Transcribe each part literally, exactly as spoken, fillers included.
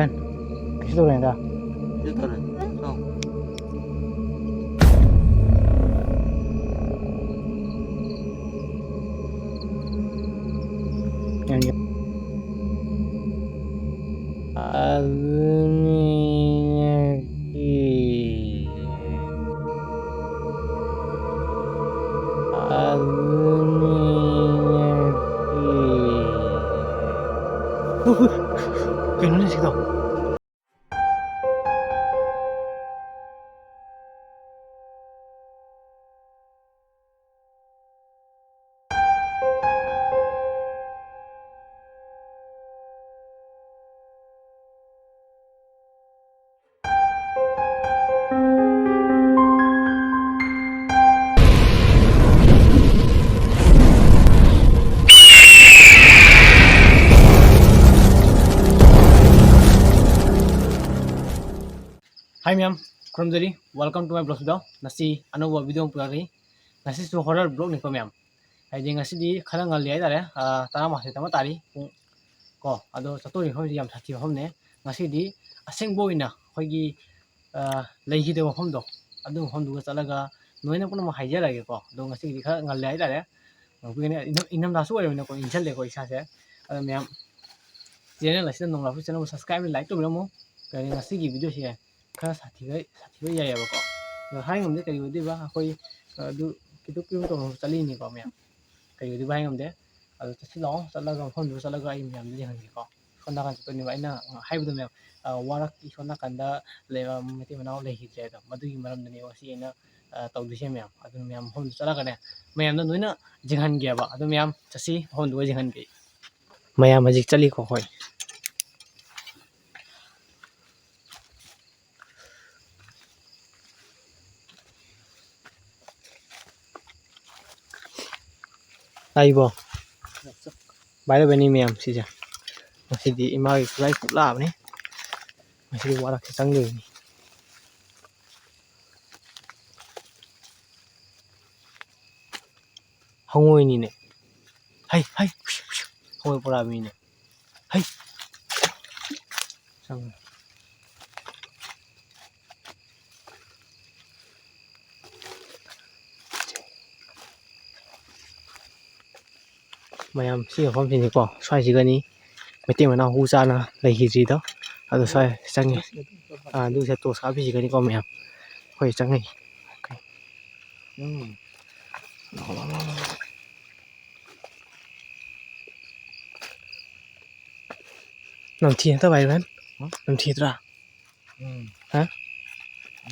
ꯀꯩꯁꯨ ꯇꯧꯔꯣꯏꯗ꯫ ꯀꯩꯁꯨ ꯇꯧꯔꯣꯏ꯫ ꯂꯥꯎ꯫ ꯑꯗꯨꯅꯤ ꯅꯪꯒꯤ꯫ ꯑꯗꯨꯅꯤ ꯅꯪꯒꯤ꯫ ꯍꯨ, ꯍꯨ꯫ ꯀꯩꯅꯣꯅꯦ ꯁꯤꯗꯣ? Hi ꯃꯌꯥꯝ, ꯈꯨꯔꯨꯝꯖꯔꯤ꯫ Welcome to my vlog video꯫ ꯉꯁꯤ ꯑꯅꯧꯕ video ꯑꯃ ꯄꯨꯔꯛꯂꯤ꯫ ꯉꯁꯤꯁꯨ horror vlogꯅꯤꯀꯣ ꯃꯌꯥꯝ꯫ ꯍꯥꯏꯗꯤ ꯉꯁꯤꯗꯤ ꯈꯔ ꯉꯜꯂꯤ ꯍꯥꯏꯇꯥꯔꯦ꯫ ꯑꯥ, ꯇꯔꯥꯃꯥꯊꯣꯏ ꯇꯃ ꯇꯥꯔꯤ ꯄꯨꯡ ꯀꯣ꯫ ꯑꯗꯣ ꯆꯠꯇꯣꯔꯤ ꯃꯐꯝꯁꯤ ꯌꯥꯝ ꯁꯥꯊꯤꯕ ꯃꯐꯝꯅꯦ꯫ ꯉꯁꯤꯗꯤ ꯑꯁꯦꯡꯕ ꯑꯣꯏꯅ ꯑꯩꯈꯣꯏꯒꯤ, ꯑꯥ, ꯂꯩꯈꯤꯗꯕ ꯃꯐꯝꯗꯣ, ꯑꯗꯨ ꯃꯐꯝꯗꯨꯒ ꯆꯠꯂꯒ ꯅꯣꯏꯅ ꯄꯨꯝꯅꯃꯛ ꯍꯥꯏꯖꯔꯒꯦꯀꯣ꯫ ꯑꯗꯣ ꯉꯁꯤꯒꯤꯗꯤ ꯈꯔ ꯉꯜꯂꯦ ꯍꯥꯏꯇꯥꯔꯦ꯫ ꯉꯁꯤꯒꯤꯅꯦ ꯏꯪꯊꯝ-, ꯏꯪꯊꯝꯊꯥꯁꯨ ꯑꯣꯏꯔꯕꯅꯤꯅꯀꯣ, ꯏꯪꯁꯜꯂꯦꯀꯣ ꯏꯁꯥꯁꯦ꯫ ꯑꯗꯣ ꯃꯌꯥꯝ channel ꯑꯁꯤꯗ ꯅꯧꯅ ꯂꯥꯛꯄ channelꯕꯨ subscribe, like ꯇꯧꯕꯤꯔꯝꯃꯨ꯫ ꯀꯔꯤ ꯉꯁꯤꯒꯤ videoꯁꯦ ꯈꯔ ꯁꯥꯊꯤꯕ, ꯁꯥꯊꯤꯕ ꯌꯥꯏꯌꯦꯕꯀꯣ꯫ ꯑꯗꯣ ꯍꯥꯏ ꯉꯝꯗꯦ ꯀꯔꯤ ꯑꯣꯏꯗꯣꯏꯕ, ꯑꯩꯈꯣꯏ ꯑꯗꯨ ꯈꯤꯇꯪ ꯀꯩꯅꯣ ꯇꯧꯅꯕ ꯆꯠꯂꯤꯅꯤꯀꯣ ꯃꯌꯥꯝ꯫ ꯀꯔꯤ ꯑꯣꯏꯗꯣꯏꯕ ꯍꯥꯏ ꯉꯝꯗꯦ꯫ ꯑꯗꯣ ꯆꯠꯁꯤ ꯂꯥꯛꯑꯣ, ꯆꯠꯂꯒ ꯃꯐꯝꯗꯨꯗ ꯆꯠꯂꯒ ꯑꯩ ꯃꯌꯥꯝꯗ ꯌꯦꯡꯍꯟꯒꯦꯀꯣ꯫ ꯁꯣꯝ ꯅꯥꯀꯟ ꯆꯠꯇꯣꯏꯅꯦꯕ ꯑꯩꯅ ꯍꯥꯏꯕꯗꯣ ꯃꯌꯥꯝ, ꯑ, ꯋꯥꯔꯛꯀꯤ ꯁꯣꯝ ꯅꯥꯀꯟꯗ ꯂꯩꯕ ꯃꯇꯩ ꯃꯅꯥꯎ ꯂꯩꯈꯤꯗ꯭ꯔꯦ ꯑꯗꯣ, ꯃꯗꯨꯒꯤ ꯃꯔꯝꯗꯅꯦꯕ ꯉꯁꯤ ꯑꯩꯅ, ꯑ, ꯇꯧꯗꯣꯏꯁꯦ ꯃꯌꯥꯝ꯫ ꯑꯗꯨꯅ ꯃꯌꯥꯝ ꯃꯐꯝꯗꯨ ꯆꯠꯂꯒꯅꯦ ꯃꯌꯥꯝꯗ ꯂꯣꯏꯅ ꯌꯦꯡꯍꯟꯒꯦꯕ꯫ ꯑꯗꯨ ꯃꯌꯥꯝ ꯆꯠꯁꯤ, ꯃꯐꯝꯗꯨꯒ ꯌꯦꯡꯍꯟꯒꯦ꯫ ꯃꯌꯥꯝ ꯍꯧꯖꯤꯛ ꯆꯠꯂꯤꯀꯣ ꯑꯩꯈꯣꯏ꯫ ꯇꯥꯏꯕꯣ? ꯚꯥꯏ ꯂꯣꯏꯕꯅꯤ ꯃꯌꯥꯝ ꯁꯤꯁꯦ꯫ ꯉꯁꯤꯗꯤ ꯏꯃꯥꯒꯤ ꯈꯨꯠꯂꯥꯏ ꯄꯨꯂꯥꯛꯑꯕꯅꯤ꯫ ꯉꯁꯤꯗꯤ ꯋꯥꯔꯛꯁꯦ ꯆꯪꯗꯣꯏꯅꯤ꯫ ꯍꯉꯣꯏꯅꯤꯅꯦ꯫ ꯍꯩ, ꯍꯩ, ꯍꯉꯣꯏ ꯄꯨꯔꯛꯑꯕꯅꯤꯅꯦ꯫ ꯍꯩ꯫ ꯆꯪꯉꯦ꯫ ꯃꯌꯥꯝ ꯁꯤ ꯃꯐꯝꯁꯤꯅꯤꯀꯣ, ꯁ꯭ꯋꯥꯏꯁꯤꯒꯅꯤ ꯃꯩꯇꯩ ꯃꯅꯥꯎ ꯍꯨ ꯆꯥꯅ ꯂꯩꯈꯤꯗ꯭ꯔꯤꯗꯣ꯫ ꯑꯗꯣ ꯁ꯭ꯋꯥꯏ ꯆꯪꯉꯦ꯫ ꯑꯥ, ꯑꯗꯨꯁꯦ ꯇꯣꯁ ꯀꯥꯞꯄꯤꯁꯤꯒꯅꯤꯀꯣ ꯃꯌꯥꯝ꯫ ꯑꯩꯈꯣꯏ ꯆꯪꯉꯛꯏ꯫ ꯎꯝ꯫ ꯅꯝꯊꯤ ꯅꯠꯇꯕ ꯍꯥꯏꯕ? ꯍꯥ? ꯅꯝꯊꯤꯗ꯭ꯔꯥ? ꯎꯝ꯫ ꯍꯥ?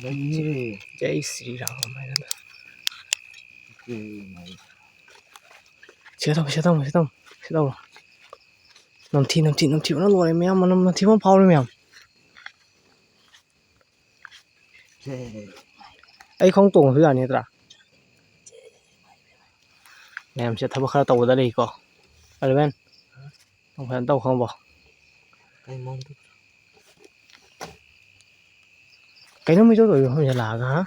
ꯂꯩꯌꯦ꯫ ꯖꯩ ꯁ꯭ꯔꯤ ꯔꯥꯝ ꯍꯥꯏꯅ꯫ ꯑꯣꯀꯦ, ꯃꯥꯏ꯫ ꯁꯤꯗ ꯇꯧ, ꯁꯤꯗ ꯇꯧ, ꯁꯤꯗ ꯇꯧ, ꯁꯤꯗ ꯇꯧ꯫ ꯅꯝꯊꯤ, ꯅꯝꯊꯤ, ꯅꯝꯊꯤꯕꯅ ꯂꯣꯏꯔꯦ ꯃꯌꯥꯝ, ꯃꯅꯝ ꯅꯝꯊꯤꯕ ꯑꯃ ꯐꯥꯎꯔꯦ ꯃꯌꯥꯝ꯫ ꯁꯦ꯫ ꯑꯩ ꯈꯣꯡ ꯇꯣꯡꯉꯁꯨ ꯌꯥꯅꯤ ꯅꯠꯇ꯭ꯔꯥ? ꯃꯌꯥꯝꯁꯦ ꯊꯕꯛ ꯈꯔ ꯇꯧꯕꯗ ꯂꯩꯀꯣ꯫ ꯑꯦꯂꯚꯦꯟ, ꯅꯪ ꯐꯖꯅ ꯇꯧ ꯈꯪꯉꯕꯣ? ꯀꯩ ꯃꯑꯣꯡꯗ? ꯀꯩꯅꯣ ꯃꯤ ꯇꯧꯗꯣꯏ ꯃꯐꯝꯁꯤꯗ ꯂꯥꯛꯑꯒ, ꯍꯥ?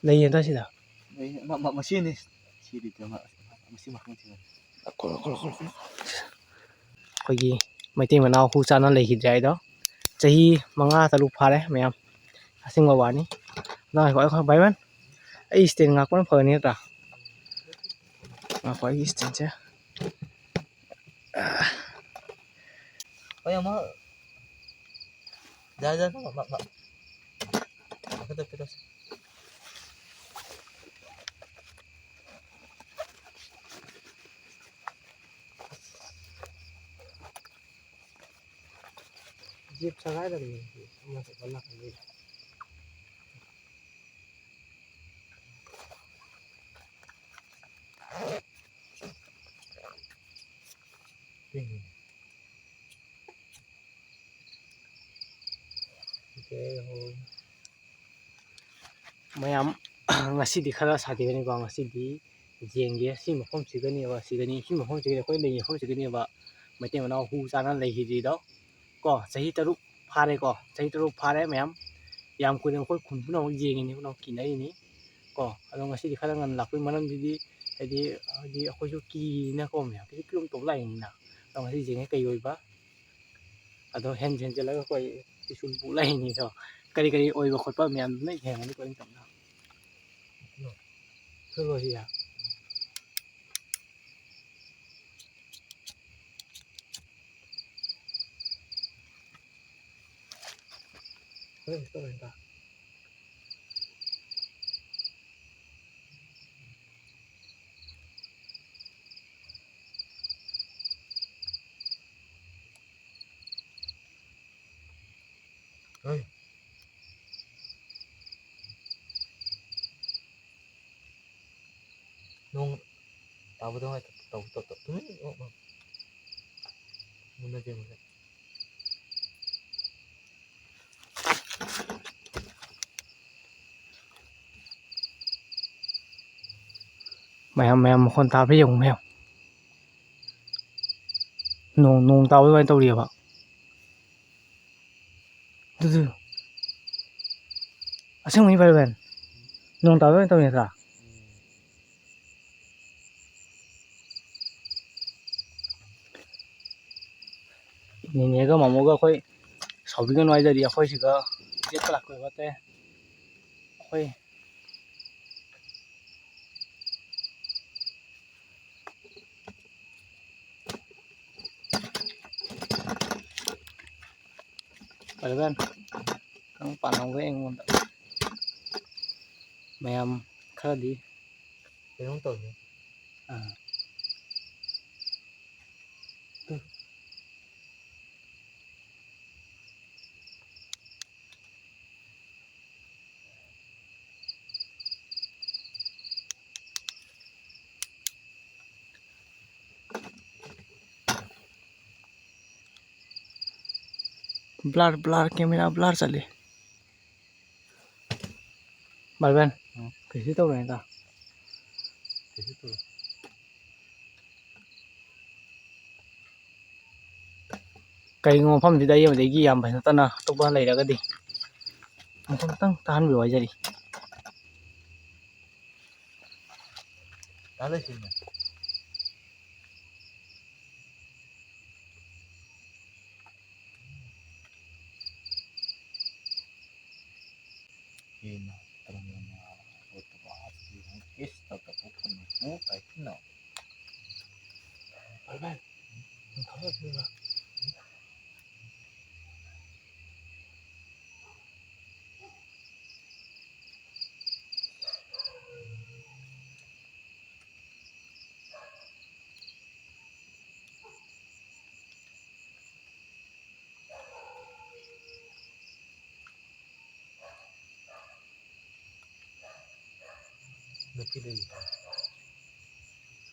ꯂꯩꯌꯦ ꯑꯗꯥꯏ ꯁꯤꯗ꯫ ꯂꯩ, ꯃ-, ꯃ-, ꯃꯁꯤꯅꯤ꯫ ꯁꯤꯗꯤ ꯀꯩꯅꯣ, ꯃꯁꯤ ꯃꯈꯜ ꯊꯤꯕꯅꯤ꯫ ꯈꯣꯠꯂꯣ, ꯈꯣꯠꯂꯣ, ꯈꯣꯠꯂꯣ, ꯈꯣꯠꯂꯣ꯫ ꯑꯩꯈꯣꯏꯒꯤ ꯃꯩꯇꯩ ꯃꯅꯥꯎ ꯍꯨ ꯆꯥꯅ ꯂꯩꯈꯤꯗ꯭ꯔꯦ ꯍꯥꯏꯗꯣ꯫ ꯆꯍꯤ ꯃꯉꯥ ꯇꯔꯨꯛ ꯐꯥꯔꯦ ꯃꯌꯥꯝ꯫ ꯑꯁꯦꯡꯕ ꯋꯥꯅꯤ꯫ ꯑꯗꯣ ꯉꯥꯏꯈꯣ, ꯉꯥꯏꯈꯣ, ꯚꯥꯏ ꯋꯥꯟ꯫ ꯑꯩ ꯁ꯭ꯇꯦꯟ ꯉꯥꯛꯄꯅ ꯐꯒꯅꯤ ꯅꯠꯇ꯭ꯔꯥ? ꯉꯥꯏꯈꯣ, ꯑꯩꯒꯤ ꯁ꯭ꯇꯦꯟꯁꯦ꯫ ꯍꯣꯏ, ꯑꯃ꯫ ꯌꯥꯔꯦ, ꯌꯥꯔꯦ, ꯃ-, ꯃ-, ꯃ-, ꯃꯈꯥ ꯇꯞꯀꯦ ꯇꯧꯁꯤ꯫ ꯖꯤꯞ ꯁꯒꯥꯏꯗꯕꯅꯤ, ꯑꯃ ꯆꯠꯄ ꯂꯥꯛꯀꯅꯤ꯫ ꯃꯌꯥꯝ, ꯉꯁꯤꯗꯤ ꯈꯔ ꯁꯥꯊꯤꯔꯅꯤꯀꯣ꯫ ꯉꯁꯤꯗꯤ ꯌꯦꯡꯒꯦ꯫ ꯁꯤ ꯃꯐꯝꯁꯤꯒꯅꯦꯕ, ꯁꯤꯒꯅꯤ, ꯁꯤ ꯃꯐꯝꯁꯤꯒꯅꯤ, ꯑꯩꯈꯣꯏ ꯂꯩꯔꯤ ꯃꯐꯝꯁꯤꯒꯅꯦꯕ ꯃꯩꯇꯩ ꯃꯅꯥꯎ ꯍꯨ ꯆꯥꯅ ꯂꯩꯈꯤꯗ꯭ꯔꯤꯗꯣ꯫ ꯀꯣ, ꯆꯍꯤ ꯇꯔꯨꯛ ꯐꯥꯔꯦꯀꯣ꯫ ꯆꯍꯤ ꯇꯔꯨꯛ ꯐꯥꯔꯦ ꯃꯌꯥꯝ꯫ ꯌꯥꯝ ꯀꯨꯏꯅ ꯑꯩꯈꯣꯏ ꯈꯨꯟ ꯄꯨꯝꯅꯃꯛ ꯌꯦꯡꯉꯤꯅꯤ, ꯄꯨꯝꯅꯃꯛ ꯀꯤꯅꯔꯤꯅꯤ꯫ ꯀꯣ, ꯑꯗꯣ ꯉꯁꯤꯗꯤ ꯈꯔ ꯉꯟꯅ ꯂꯥꯛꯄꯒꯤ ꯃꯔꯝꯗꯨꯗꯤ, ꯍꯥꯏꯗꯤ, ꯍꯥꯏꯗꯤ ꯑꯩꯈꯣꯏꯁꯨ ꯀꯤꯅꯀꯣ ꯃꯌꯥꯝ, ꯀꯤꯔꯨꯝ ꯀꯤꯔꯨꯝ ꯇꯧ ꯂꯥꯛꯏꯅꯤꯅ꯫ ꯑꯗꯣ ꯉꯁꯤ ꯌꯦꯡꯉꯦ ꯀꯩ ꯑꯣꯏꯕ꯫ ꯑꯗꯣ ꯍꯦꯟ ꯍꯦꯟꯖꯜꯂꯒ ꯑꯩꯈꯣꯏ ꯇ꯭ꯔꯤꯁꯨꯜ ꯄꯨ ꯂꯩꯅꯤꯗꯣ꯫ ꯀꯔꯤ ꯀꯔꯤ ꯑꯣꯏꯕ ꯈꯣꯠꯄ ꯃꯌꯥꯝꯗꯨꯅ ꯌꯦꯡꯉꯅꯤꯀꯣ ꯑꯩꯅ ꯇꯞꯅ꯫ ꯊꯣꯛꯂꯛꯑꯣ ꯁꯤꯗ꯫ ꯍꯣꯔꯦꯟ ꯆꯠꯂꯣꯏꯗ꯫ ꯍꯣꯏ꯫ ꯅꯣꯡ ꯇꯥꯕꯗꯧꯅ ꯇꯧ, ꯇꯧ, ꯇꯧ, ꯇꯨꯃꯤꯟ ꯑꯣ, ꯑꯣ꯫ ꯃꯨꯟꯅꯗꯦ, ꯃꯨꯟꯅꯗꯦ꯫ ꯃꯌꯥꯝ, ꯃꯌꯥꯝ ꯃꯈꯣꯟ ꯇꯥꯕ꯭ꯔꯥ ꯌꯦꯡꯉꯨ, ꯃꯌꯥꯝ꯫ ꯅꯣꯡ, ꯅꯣꯡ ꯇꯥꯕ ꯑꯗꯨꯃꯥꯏꯅ ꯇꯧꯔꯤꯑꯕ꯫ ꯑꯗꯨꯗꯨ꯫ ꯑꯁꯦꯡꯕꯩꯅꯤ ꯚꯥꯏ, ꯚꯥꯏ꯫ ꯅꯣꯡ ꯇꯥꯕ ꯑꯗꯨꯃꯥꯏꯅ ꯇꯧꯔꯤ ꯅꯠꯇ꯭ꯔꯥ? ꯅꯦꯅꯦꯒ ꯃꯃꯣꯒ ꯑꯩꯈꯣꯏ ꯁꯥꯎꯕꯤꯒꯅꯨ ꯍꯥꯏꯖꯔꯤ, ꯑꯩꯈꯣꯏ ꯁꯤꯒ ꯌꯦꯠꯄ ꯂꯥꯛꯄ ꯅꯠꯇꯦ꯫ ꯑꯩꯈꯣꯏ ꯄꯥꯜꯂꯝꯒꯅꯤ ꯑꯩꯉꯣꯟꯗ꯫ ꯃꯌꯥꯝ ꯈꯔꯗꯤ ꯀꯩꯅꯣꯝ ꯇꯧꯔꯤ꯫ ꯑꯥ꯫ Blur, blur, camera blur ꯆꯠꯂꯦ꯫ ꯕꯥꯏ ꯕꯦꯟ, ꯎꯝ꯫ ꯀꯩꯁꯨ ꯇꯧꯔꯣꯏ ꯅꯠꯇ꯭ꯔꯥ? ꯀꯩꯁꯨ ꯇꯧꯔꯣꯏ꯫ ꯀꯔꯤꯒꯨꯝꯕ ꯃꯐꯝꯁꯤꯗ ꯑꯩ ꯑꯃꯗꯒꯤ ꯌꯥꯝ ꯐꯖꯅ ꯇꯅ ꯑꯇꯣꯞꯄ ꯂꯩꯔꯒꯗꯤ ꯃꯈꯣꯟ ꯈꯤꯇꯪ ꯇꯥꯍꯟꯕꯤꯌꯨ ꯍꯥꯏꯖꯔꯤ꯫ ꯇꯥ ꯂꯩꯁꯤꯅꯦ꯫ ꯎꯝ, ꯀꯥꯏ ꯀꯩꯅꯣ? ꯚꯥꯏ, ꯚꯥꯏ, ꯊꯣꯛꯂꯛꯇ꯭ꯔꯤꯕ? ꯅꯨꯄꯤ ꯂꯩ꯫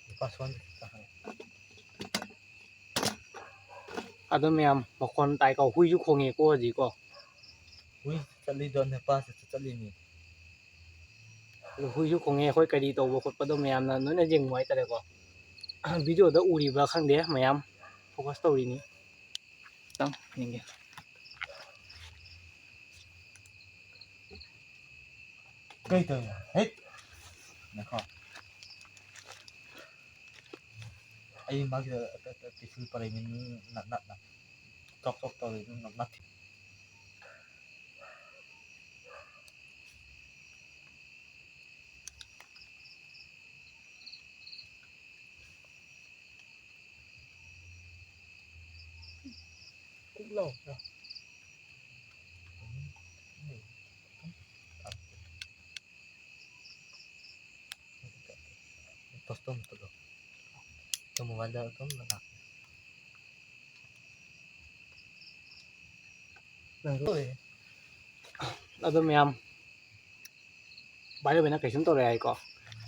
ꯅꯨꯄꯥ ꯁꯣꯟ-, ꯑꯗꯣ ꯃꯌꯥꯝ, ꯃꯈꯣꯟ ꯇꯥꯏꯀꯣ, ꯍꯨꯏꯁꯨ ꯈꯣꯡꯉꯦꯀꯣ ꯍꯧꯖꯤꯛꯀꯣ꯫ ꯍꯨꯏ ꯆꯠꯂꯤꯗꯣ ꯅꯨꯄꯥꯁꯨ ꯆꯠꯂꯤꯅꯤ꯫ ꯑꯗꯣ ꯍꯨꯏꯁꯨ ꯈꯣꯡꯉꯦ, ꯑꯩꯈꯣꯏ ꯀꯔꯤ ꯇꯧꯕ ꯈꯣꯠꯄꯗꯣ ꯃꯌꯥꯝꯅ ꯂꯣꯏꯅ ꯌꯦꯡꯉꯨ ꯍꯥꯏꯇꯥꯔꯦꯀꯣ꯫ ꯚꯤꯗꯤꯑꯣꯗ ꯎꯔꯤꯕ꯭ꯔꯥ ꯈꯪꯗꯦ ꯃꯌꯥꯝ, ꯐꯣꯀꯁ ꯇꯧꯔꯤꯅꯤ꯫ ꯈꯤꯇꯪ ꯌꯦꯡꯒꯦ꯫ ꯀꯩ ꯇꯧꯔꯤꯅꯣ? ꯍꯩꯠ! ꯉꯥꯏꯈꯣ꯫ ꯑꯩ ꯃꯥꯒꯤ ꯇꯤꯁꯨ ꯄꯔꯦꯡ ꯅꯠ-, ꯅꯠ-, ꯅꯠ-, ꯆꯣꯛ ꯆꯣꯛ ꯇꯧꯔꯤ, ꯅꯠ-, ꯅꯠ-, ꯄꯣꯁꯇꯣꯝ ꯇꯧꯔꯣ꯫ ꯃꯣꯕꯥꯏꯜꯗ ꯑꯗꯨꯝ ꯂꯥꯛ-, ꯅꯪ ꯇꯧꯋꯦ꯫ ꯑꯗꯣ ꯃꯌꯥꯝ, ꯚꯥꯏ ꯑꯣꯏꯅ ꯀꯩꯁꯨꯝ ꯇꯧꯔꯦ ꯍꯥꯏꯀꯣ꯫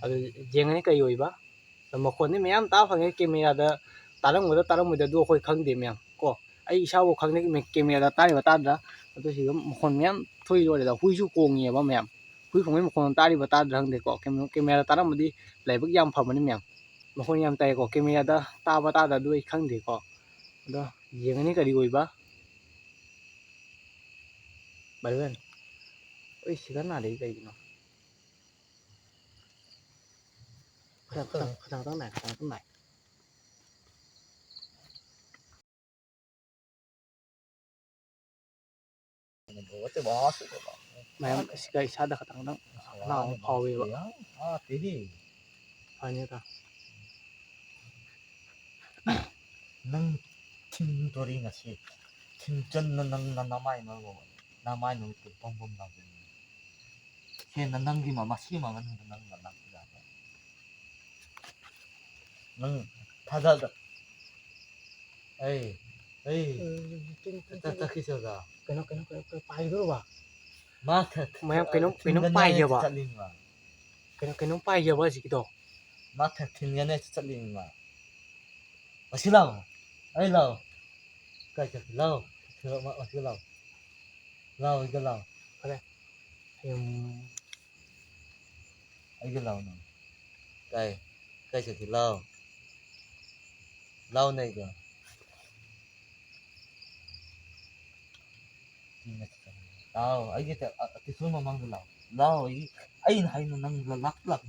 ꯑꯗꯨ ꯌꯦꯡꯉꯅꯤ ꯀꯩ ꯑꯣꯏꯕ꯫ ꯑꯗꯣ ꯃꯈꯣꯟꯗꯤ ꯃꯌꯥꯝ ꯇꯥꯕ ꯐꯪꯉꯦ, ꯀꯦꯃꯦꯔꯥꯗ ꯇꯥꯔꯝꯒꯗ꯭ꯔꯥ ꯇꯥꯔꯝꯃꯣꯏꯗ꯭ꯔꯥ ꯑꯗꯨ ꯑꯩꯈꯣꯏ ꯈꯪꯗꯦ ꯃꯌꯥꯝ ꯀꯣ꯫ ꯑꯩ ꯏꯁꯥꯐꯥꯎ ꯈꯪꯗꯦ ꯃꯦ-, ꯀꯦꯃꯦꯔꯥꯗ ꯇꯥꯔꯤꯕ ꯇꯥꯗ꯭ꯔꯥ꯫ ꯑꯗꯨ ꯁꯤꯗ ꯃꯈꯣꯟ ꯃꯌꯥꯝ ꯊꯣꯛꯏ ꯂꯣꯏꯔꯦꯗ꯫ ꯍꯨꯏꯁꯨ ꯈꯣꯡꯉꯤꯑꯕ ꯃꯌꯥꯝ꯫ ꯍꯨꯏ ꯈꯣꯡꯕꯒꯤ ꯃꯈꯣꯟ ꯇꯥꯔꯤꯕ ꯇꯥꯗ꯭ꯔꯥ ꯈꯪꯗꯦꯀꯣ꯫ ꯀꯦꯃꯦ-, ꯀꯦꯃꯦꯔꯥꯗ ꯇꯥꯔꯝꯃꯗꯤ ꯂꯥꯏꯕꯛ ꯌꯥꯝ ꯐꯕꯅꯤ ꯃꯌꯥꯝ꯫ ꯃꯈꯣꯟ ꯌꯥꯝ ꯇꯥꯏꯀꯣ꯫ ꯀꯦꯃꯦꯔꯥꯗ ꯇꯥꯕ ꯇꯥꯗ꯭ꯔꯥ ꯑꯗꯨ ꯑꯩ ꯈꯪꯗꯦꯀꯣ꯫ ꯑꯗꯣ ꯌꯦꯡꯉꯅꯤ ꯀꯔꯤ ꯑꯣꯏꯕ꯫ ꯚꯥꯏ ꯍꯣꯔꯦꯟ꯫ ꯑꯩ ꯁꯤꯗ ꯅꯥꯔꯛꯏ ꯀꯩꯒꯤꯅꯣ? ꯈꯖꯥꯛ, ꯈꯖꯥꯛ, ꯈꯖꯥꯛꯇꯪ ꯅꯥꯏ, ꯈꯖꯥꯛꯇꯪ ꯅꯥꯏ꯫ ꯃꯌꯥꯝ ꯑꯁꯤꯒ ꯏꯁꯥꯗ ꯈꯇꯪ ꯈꯇꯪ ꯂꯥꯎꯕ ꯐꯥꯎꯋꯦꯕ꯫ ꯐꯅꯤꯗ꯫ ꯅꯪ ꯊꯤꯟꯗꯣꯔꯤ ꯉꯁꯤ꯫ ꯊꯤꯟꯆꯟꯅ ꯅꯪ ꯅ-, ꯅꯃꯥꯏ ꯅꯪ, ꯅꯃꯥꯏ ꯅꯪ ꯄꯨꯡ ꯄꯨꯝ ꯂꯥꯎꯗꯣꯏꯅꯤ꯫ ꯍꯦꯟꯅ ꯅꯪꯒꯤ ꯃ-, ꯃꯁꯤ ꯃꯃꯟꯗ ꯅꯪꯅ ꯂꯥꯛꯄ ꯌꯥꯕ꯫ ꯅꯪ ꯊꯥꯖꯗ-, ꯑꯩ, ꯑꯩ, ꯎꯝ, ꯆꯠ-, ꯆꯠꯈꯤꯁꯦ ꯑꯣꯖꯥ꯫ ꯀꯩꯅꯣ, ꯀꯩꯅꯣ, ꯀꯩꯅꯣ, ꯀꯩꯅꯣ ꯄꯥꯏꯗꯣꯔꯕ? ꯃꯥ ꯊ-, ꯊ-, ꯃꯌꯥꯝ ꯀꯩꯅꯣꯝ, ꯀꯩꯅꯣꯝ ꯊꯤꯟꯒꯅꯤ ꯍꯥꯏꯅ ꯄꯥꯏꯒꯦꯕ꯫ ꯆꯠꯂꯤꯅꯤ ꯃꯥ꯫ ꯀꯩꯅꯣ, ꯀꯩꯅꯣꯝ ꯄꯥꯏꯒꯦꯕ ꯍꯧꯖꯤꯛꯀꯤꯗꯣ꯫ ꯃꯥ ꯊ-, ꯊꯤꯟꯒꯅꯤ ꯍꯥꯏꯅ ꯆꯠꯂꯤꯅꯤ ꯃꯥ꯫ ꯑꯁꯤ ꯂꯥꯛꯑꯣ꯫ ꯑꯩ ꯂꯥꯛꯑꯣ꯫ ꯀꯥꯏ ꯆꯠꯈꯤ? ꯂꯥꯛꯑꯣ꯫ ꯁꯤꯗ ꯃꯥ-, ꯑꯁꯤꯗ ꯂꯥꯛꯑꯣ꯫ ꯂꯥꯛꯑꯣ, ꯁꯤꯗ ꯂꯥꯛꯑꯣ꯫ ꯐꯔꯦ꯫ ꯎꯝ꯫ ꯑꯩꯒ ꯂꯥꯛꯑꯣ ꯅꯪ꯫ ꯀꯥꯏ? ꯀꯥꯏ ꯆꯠꯈꯤ? ꯂꯥꯛꯑꯣ꯫ ꯂꯥꯛꯑꯣ ꯅꯪ ꯑꯩꯒ꯫ ꯂꯥꯛꯑꯣ, ꯑꯩꯒꯤ ꯇ-, ꯑ, ꯇꯤꯁꯨ ꯃꯃꯥꯡꯗ ꯂꯥꯛꯑꯣ꯫ ꯂꯥꯛꯑꯣ, ꯑꯩ, ꯑꯩꯅ ꯍꯥꯏꯅ ꯅꯪ ꯂ-, ꯂꯥꯛ-, ꯂꯥꯛ-꯫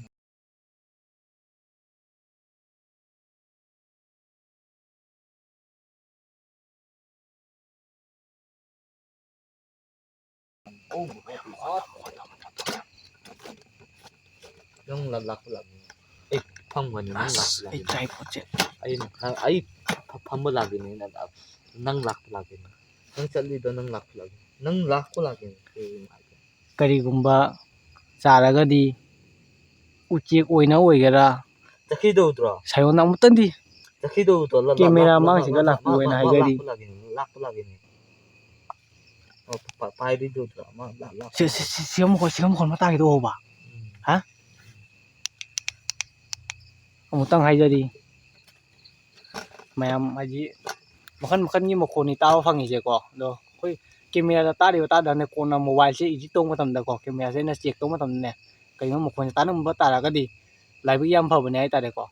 ꯅꯪ ꯂ-, ꯂꯥꯛꯄ ꯂꯥꯛꯅꯤ꯫ ꯑꯩ ꯐꯝꯒꯅꯤ, ꯅꯪ ꯑꯁ, ꯂꯥꯛꯄ ꯑꯩ ꯂꯥꯛꯅꯤ꯫ ꯆꯥꯏ ꯄꯣꯠꯁꯦ꯫ ꯑꯩ, ꯅꯪ, ꯑꯩ ꯐ-, ꯐꯝꯕ ꯂꯥꯛꯀꯅꯤ, ꯅꯪ ꯂꯥꯛ-, ꯅꯪ ꯂꯥꯛꯄ ꯂꯥꯛꯀꯅꯤ꯫ ꯅꯪ ꯆꯠꯂꯤꯗꯣ ꯅꯪ ꯂꯥꯛꯄ ꯂꯥꯛꯀꯅꯤ꯫ ꯅꯪ ꯂꯥꯛꯄ ꯂꯥꯛꯀꯅꯤ꯫ ꯀꯔꯤꯒꯨꯝꯕ ꯆꯥꯔꯒꯗꯤ ꯎꯆꯦꯛ ꯑꯣꯏꯅ ꯑꯣꯏꯒꯦꯔꯥ, ꯆꯠꯈꯤꯗꯧꯗ꯭ꯔꯣ? ꯁꯥꯌꯣꯟꯗ ꯑꯃꯨꯛꯇꯪꯗꯤ ꯆꯠꯈꯤꯗꯧꯗ꯭ꯔꯣ? ꯂ-, ꯂ-, camera ꯂ-, ꯃꯥꯡꯁꯤꯒ ꯂ-, ꯂꯥꯛꯄꯤꯌꯣꯅ ꯂ-, ꯍꯥꯏꯖꯔꯤ꯫ ꯂꯥꯛꯄ ꯂꯥꯛꯀꯅꯤ, ꯂꯥꯛꯄ ꯂꯥꯛꯀꯅꯤ꯫ ꯑꯣ, ꯄ-, ꯄ-, ꯄꯥꯏꯔꯤꯗꯨꯗ꯭ꯔꯣ? ꯑꯃ ꯂꯥꯛ-, ꯂꯥꯛꯄ ꯁꯤ, ꯁꯤ, ꯂꯥꯛꯀꯅꯤ꯫ ꯁꯤ, ꯁꯤꯒ ꯃꯈꯣꯟ, ꯁꯤꯒ ꯃꯈꯣꯟ ꯑꯃ ꯇꯥꯒꯦ ꯇꯧꯕ꯫ ꯎꯝ꯫ ꯍꯥ? ꯑꯃꯨꯛꯇꯪ ꯍꯥꯏꯖꯔꯤ꯫ ꯃꯌꯥꯝ ꯍꯥꯏꯗꯤ ꯃꯈꯟ ꯃꯈꯟꯒꯤ ꯃꯈꯣꯟꯅꯤ ꯇꯥꯕ ꯐꯪꯉꯤꯁꯦꯀꯣ꯫ ꯑꯗꯣ ꯑꯩꯈꯣꯏ camera ꯗ ꯇꯥꯔꯤꯕ ꯇꯥꯗ꯭ꯔꯅꯦ, ꯀꯣꯟꯅ mobile ꯁꯦ edit ꯇꯧꯕ ꯃꯇꯝꯗꯀꯣ, camera ꯁꯦ ꯑꯩꯅ check ꯇꯧꯕ ꯃꯇꯝꯗꯅꯦ, ꯀꯩꯒꯨꯝꯕ ꯃꯈꯣꯟꯁꯦ ꯇꯥꯅꯤꯡꯕ ꯇꯥꯔꯒꯗꯤ ꯂꯥꯏꯕꯛ ꯌꯥꯝ ꯐꯕꯅꯦ ꯍꯥꯏꯇꯥꯔꯦꯀꯣ꯫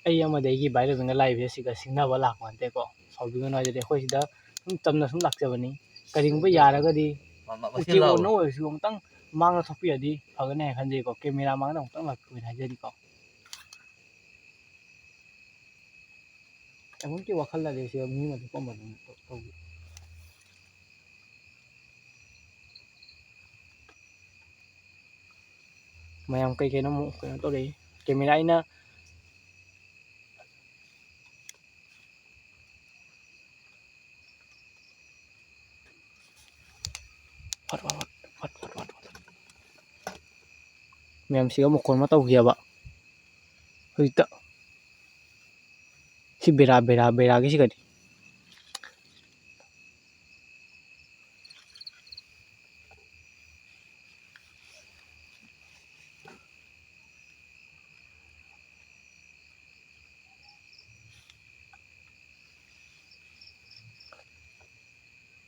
ꯑꯩ ꯑꯃꯗꯤ ꯑꯩꯒꯤ ꯚꯥꯏ ꯔꯣꯕꯤꯟꯒ ꯂꯥꯛꯏꯕꯁꯦ ꯁꯤꯒ ꯁꯤꯡꯅꯕ ꯂꯥꯛꯄ ꯅꯠꯇꯦꯀꯣ, ꯁꯥꯎꯕꯤꯒꯅꯨ ꯍꯥꯏꯖꯔꯤ꯫ ꯑꯩꯈꯣꯏ ꯁꯤꯗ ꯁꯨꯝ ꯆꯝꯅ ꯁꯨꯝ ꯂꯥꯛꯆꯕꯅꯤ꯫ ꯀꯔꯤꯒꯨꯝꯕ ꯌꯥꯔꯒꯗꯤ ꯃ-, ꯃ-, ꯃꯁꯤ ꯎꯆꯦꯛ ꯂꯥꯛꯑꯣ꯫ ꯑꯣꯟꯅ ꯑꯣꯏꯔꯁꯨ ꯑꯃꯨꯛꯇꯪ ꯃꯥꯡꯗ ꯊꯣꯛꯄꯤꯔꯗꯤ ꯐꯒꯅꯤ ꯍꯥꯏꯅ ꯈꯟꯖꯩꯀꯣ꯫ Camera ꯃꯥꯡꯗ ꯑꯃꯨꯛꯇꯪ ꯂꯥꯛꯄꯤꯌꯨꯅ ꯍꯥꯏꯖꯔꯤꯀꯣ꯫ ꯑꯃꯨꯛꯀꯤ ꯋꯥꯈꯜ ꯑꯗꯨ ꯁꯤ ꯃꯤ ꯑꯃ ꯊꯣꯛꯄ ꯑꯃ ꯑꯗꯨꯝ ꯇꯧ-, ꯇꯧꯕꯤ꯫ ꯃꯌꯥꯝ ꯀꯩ ꯀꯩꯅꯣ ꯑꯃꯨꯛ ꯀꯩꯅꯣ ꯇꯧꯔꯛꯏ꯫ ꯀꯦꯃꯦꯔꯥ ꯑꯩꯅ ꯐꯠ ꯐꯠ ꯐꯠ ꯐꯠ ꯐꯠ ꯐꯠ ꯐꯠ꯫ ꯃꯌꯥꯝꯁꯤꯒ ꯃꯈꯣꯟ ꯑꯃ ꯇꯧꯈꯤꯑꯕ ꯍꯧꯖꯤꯛꯇ꯫ ꯁꯤ ꯕꯦꯔꯥ, ꯕꯦꯔꯥ, ꯕꯦꯔꯥꯒꯤꯁꯤꯒꯗꯤ꯫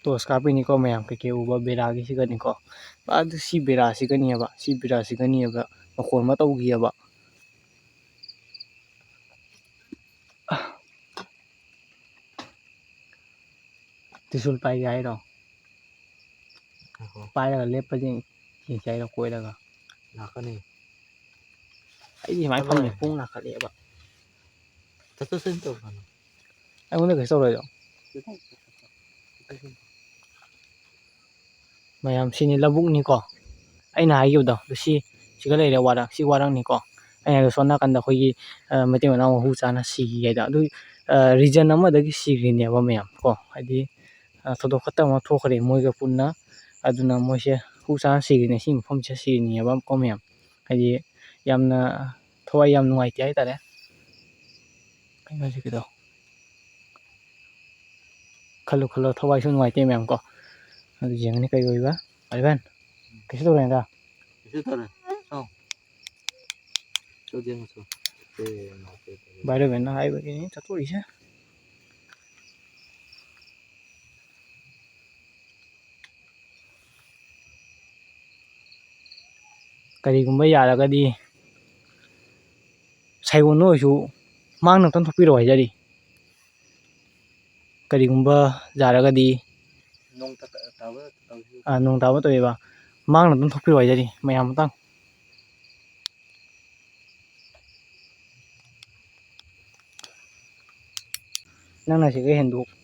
ꯇꯣꯁ ꯀꯥꯞꯄꯤꯅꯤꯀꯣ ꯃꯌꯥꯝ, ꯀꯩꯀꯩ ꯎꯕ ꯕꯦꯔꯥꯒꯤꯁꯤꯒꯅꯤꯀꯣ꯫ ꯑꯗꯨ ꯁꯤ ꯕꯦꯔꯥꯁꯤꯒꯅꯤꯑꯕ, ꯁꯤ ꯕꯦꯔꯥꯁꯤꯒꯅꯤꯑꯕ ꯃꯈꯣꯟ ꯑꯃ ꯇꯧꯈꯤꯑꯕ꯫ ꯇ꯭ꯔꯤꯁꯨꯜ ꯄꯥꯏꯒꯦ ꯍꯥꯏꯔꯣ? ꯉꯥꯏꯈꯣ꯫ ꯄꯥꯏꯔꯒ ꯂꯦꯞꯄꯗꯤ ꯌꯦꯡꯁꯤ ꯍꯥꯏꯔꯣ ꯀꯣꯏꯔꯒ? ꯂꯥꯛꯀꯅꯤ꯫ ꯑꯩꯗꯤ ꯁꯨꯃꯥꯏꯅ ꯆꯠꯂꯣ ꯐꯝꯃꯤ, ꯌꯥꯔꯦ꯫ ꯈꯣꯡ ꯅꯥꯈꯠꯂꯛꯑꯦꯕ꯫ ꯆꯠꯊꯣꯛ ꯆꯠꯁꯤꯟ ꯇꯧꯒꯅꯨ꯫ ꯑꯩꯉꯣꯟꯗ ꯀꯩꯁꯨ ꯇꯧꯔꯣꯏꯗꯣ꯫ ꯃꯌꯥꯝ ꯁꯤꯅꯤ ꯂꯧꯕꯨꯛꯅꯤꯀꯣ꯫ ꯑꯩꯅ ꯍꯥꯏꯈꯤꯕꯗꯣ ꯑꯗꯨ ꯁꯤ, ꯁꯤꯒ ꯂꯩꯔꯦ ꯋꯥꯔꯥꯡ, ꯁꯤ ꯋꯥꯔꯥꯡꯅꯤꯀꯣ꯫ ꯑꯩꯅ ꯍꯥꯏꯕꯗꯣ ꯁꯣꯝ ꯅꯥꯀꯟꯗ ꯑꯩꯈꯣꯏꯒꯤ, ꯑ, ꯃꯇꯩ ꯃꯅꯥꯎ ꯃꯍꯨ ꯆꯥꯅ ꯁꯤꯈꯤ ꯍꯥꯏꯗꯣ꯫ ꯑꯗꯨ, ꯑ, ꯔꯤꯖꯟ ꯑꯃꯗꯒꯤ ꯁꯤꯈ꯭ꯔꯤꯅꯦꯕ ꯃꯌꯥꯝ ꯀꯣ꯫ ꯍꯥꯏꯗꯤ, ꯑ, ꯊꯧꯗꯣꯛ ꯐꯠꯇꯕ ꯑꯃ ꯊꯣꯛꯈ꯭ꯔꯦ ꯃꯣꯏꯒ ꯄꯨꯟꯅ꯫ ꯑꯗꯨꯅ ꯃꯣꯏꯁꯦ ꯍꯨ ꯆꯥꯅ ꯁꯤꯈ꯭ꯔꯤꯅꯦ ꯁꯤ ꯃꯐꯝꯁꯤꯗ ꯁꯤꯔꯤꯅꯦꯕ ꯀꯣ ꯃꯌꯥꯝ꯫ ꯍꯥꯏꯗꯤ ꯌꯥꯝꯅ ꯊꯋꯥꯏ ꯌꯥꯝ ꯅꯨꯡꯉꯥꯏꯇꯦ ꯍꯥꯏꯇꯥꯔꯦ꯫ ꯀꯩꯅꯣ ꯍꯧꯖꯤꯛꯀꯤꯗꯣ? ꯈꯜꯂꯨ ꯈꯜꯂꯨ ꯊꯋꯥꯏꯁꯨ ꯅꯨꯡꯉꯥꯏꯇꯦ ꯃꯌꯥꯝ ꯀꯣ꯫ ꯑꯗꯨ ꯌꯦꯡꯉꯅꯤ ꯀꯩ ꯑꯣꯏꯕ꯫ ꯚꯥꯏ ꯚꯦꯟ, ꯀꯩꯁꯨ ꯇꯧꯔꯣꯏꯗ꯫ ꯀꯩꯁꯨ ꯇꯧꯔꯣꯏ꯫ ꯁꯥꯎ꯫ ꯆꯠ ꯌꯦꯡꯉꯨꯆꯣ꯫ ꯚꯥꯏ ꯔꯣꯕꯤꯟꯅ ꯍꯥꯏꯕꯒꯤꯅꯤ ꯆꯠꯊꯣꯛꯏꯁꯦ꯫ ꯀꯔꯤꯒꯨꯝꯕ ꯌꯥꯔꯒꯗꯤ ꯁꯥꯏꯑꯣꯟ ꯑꯣꯏꯔꯁꯨ ꯃꯥꯡꯅ ꯑꯝꯇꯪ ꯊꯣꯛꯄꯤꯔꯛꯑꯣ ꯍꯥꯏꯖꯔꯤ꯫ ꯀꯔꯤꯒꯨꯝꯕ ꯌꯥꯔꯒꯗꯤ ꯅꯣꯡ ꯇꯥ-, ꯇꯥꯕ ꯇꯧꯁꯤ꯫ ꯑꯥ, ꯅꯣꯡ ꯇꯥꯕ ꯇꯧꯋꯦꯕ꯫ ꯃꯥꯡꯅ ꯑꯗꯨꯝ ꯊꯣꯛꯄꯤꯔꯛꯑꯣ ꯍꯥꯏꯖꯔꯤ ꯃꯌꯥꯝ ꯑꯝꯇꯪ꯫ ꯅꯪꯅ ꯁꯤꯒ ꯍꯦꯟꯗꯣꯛ-,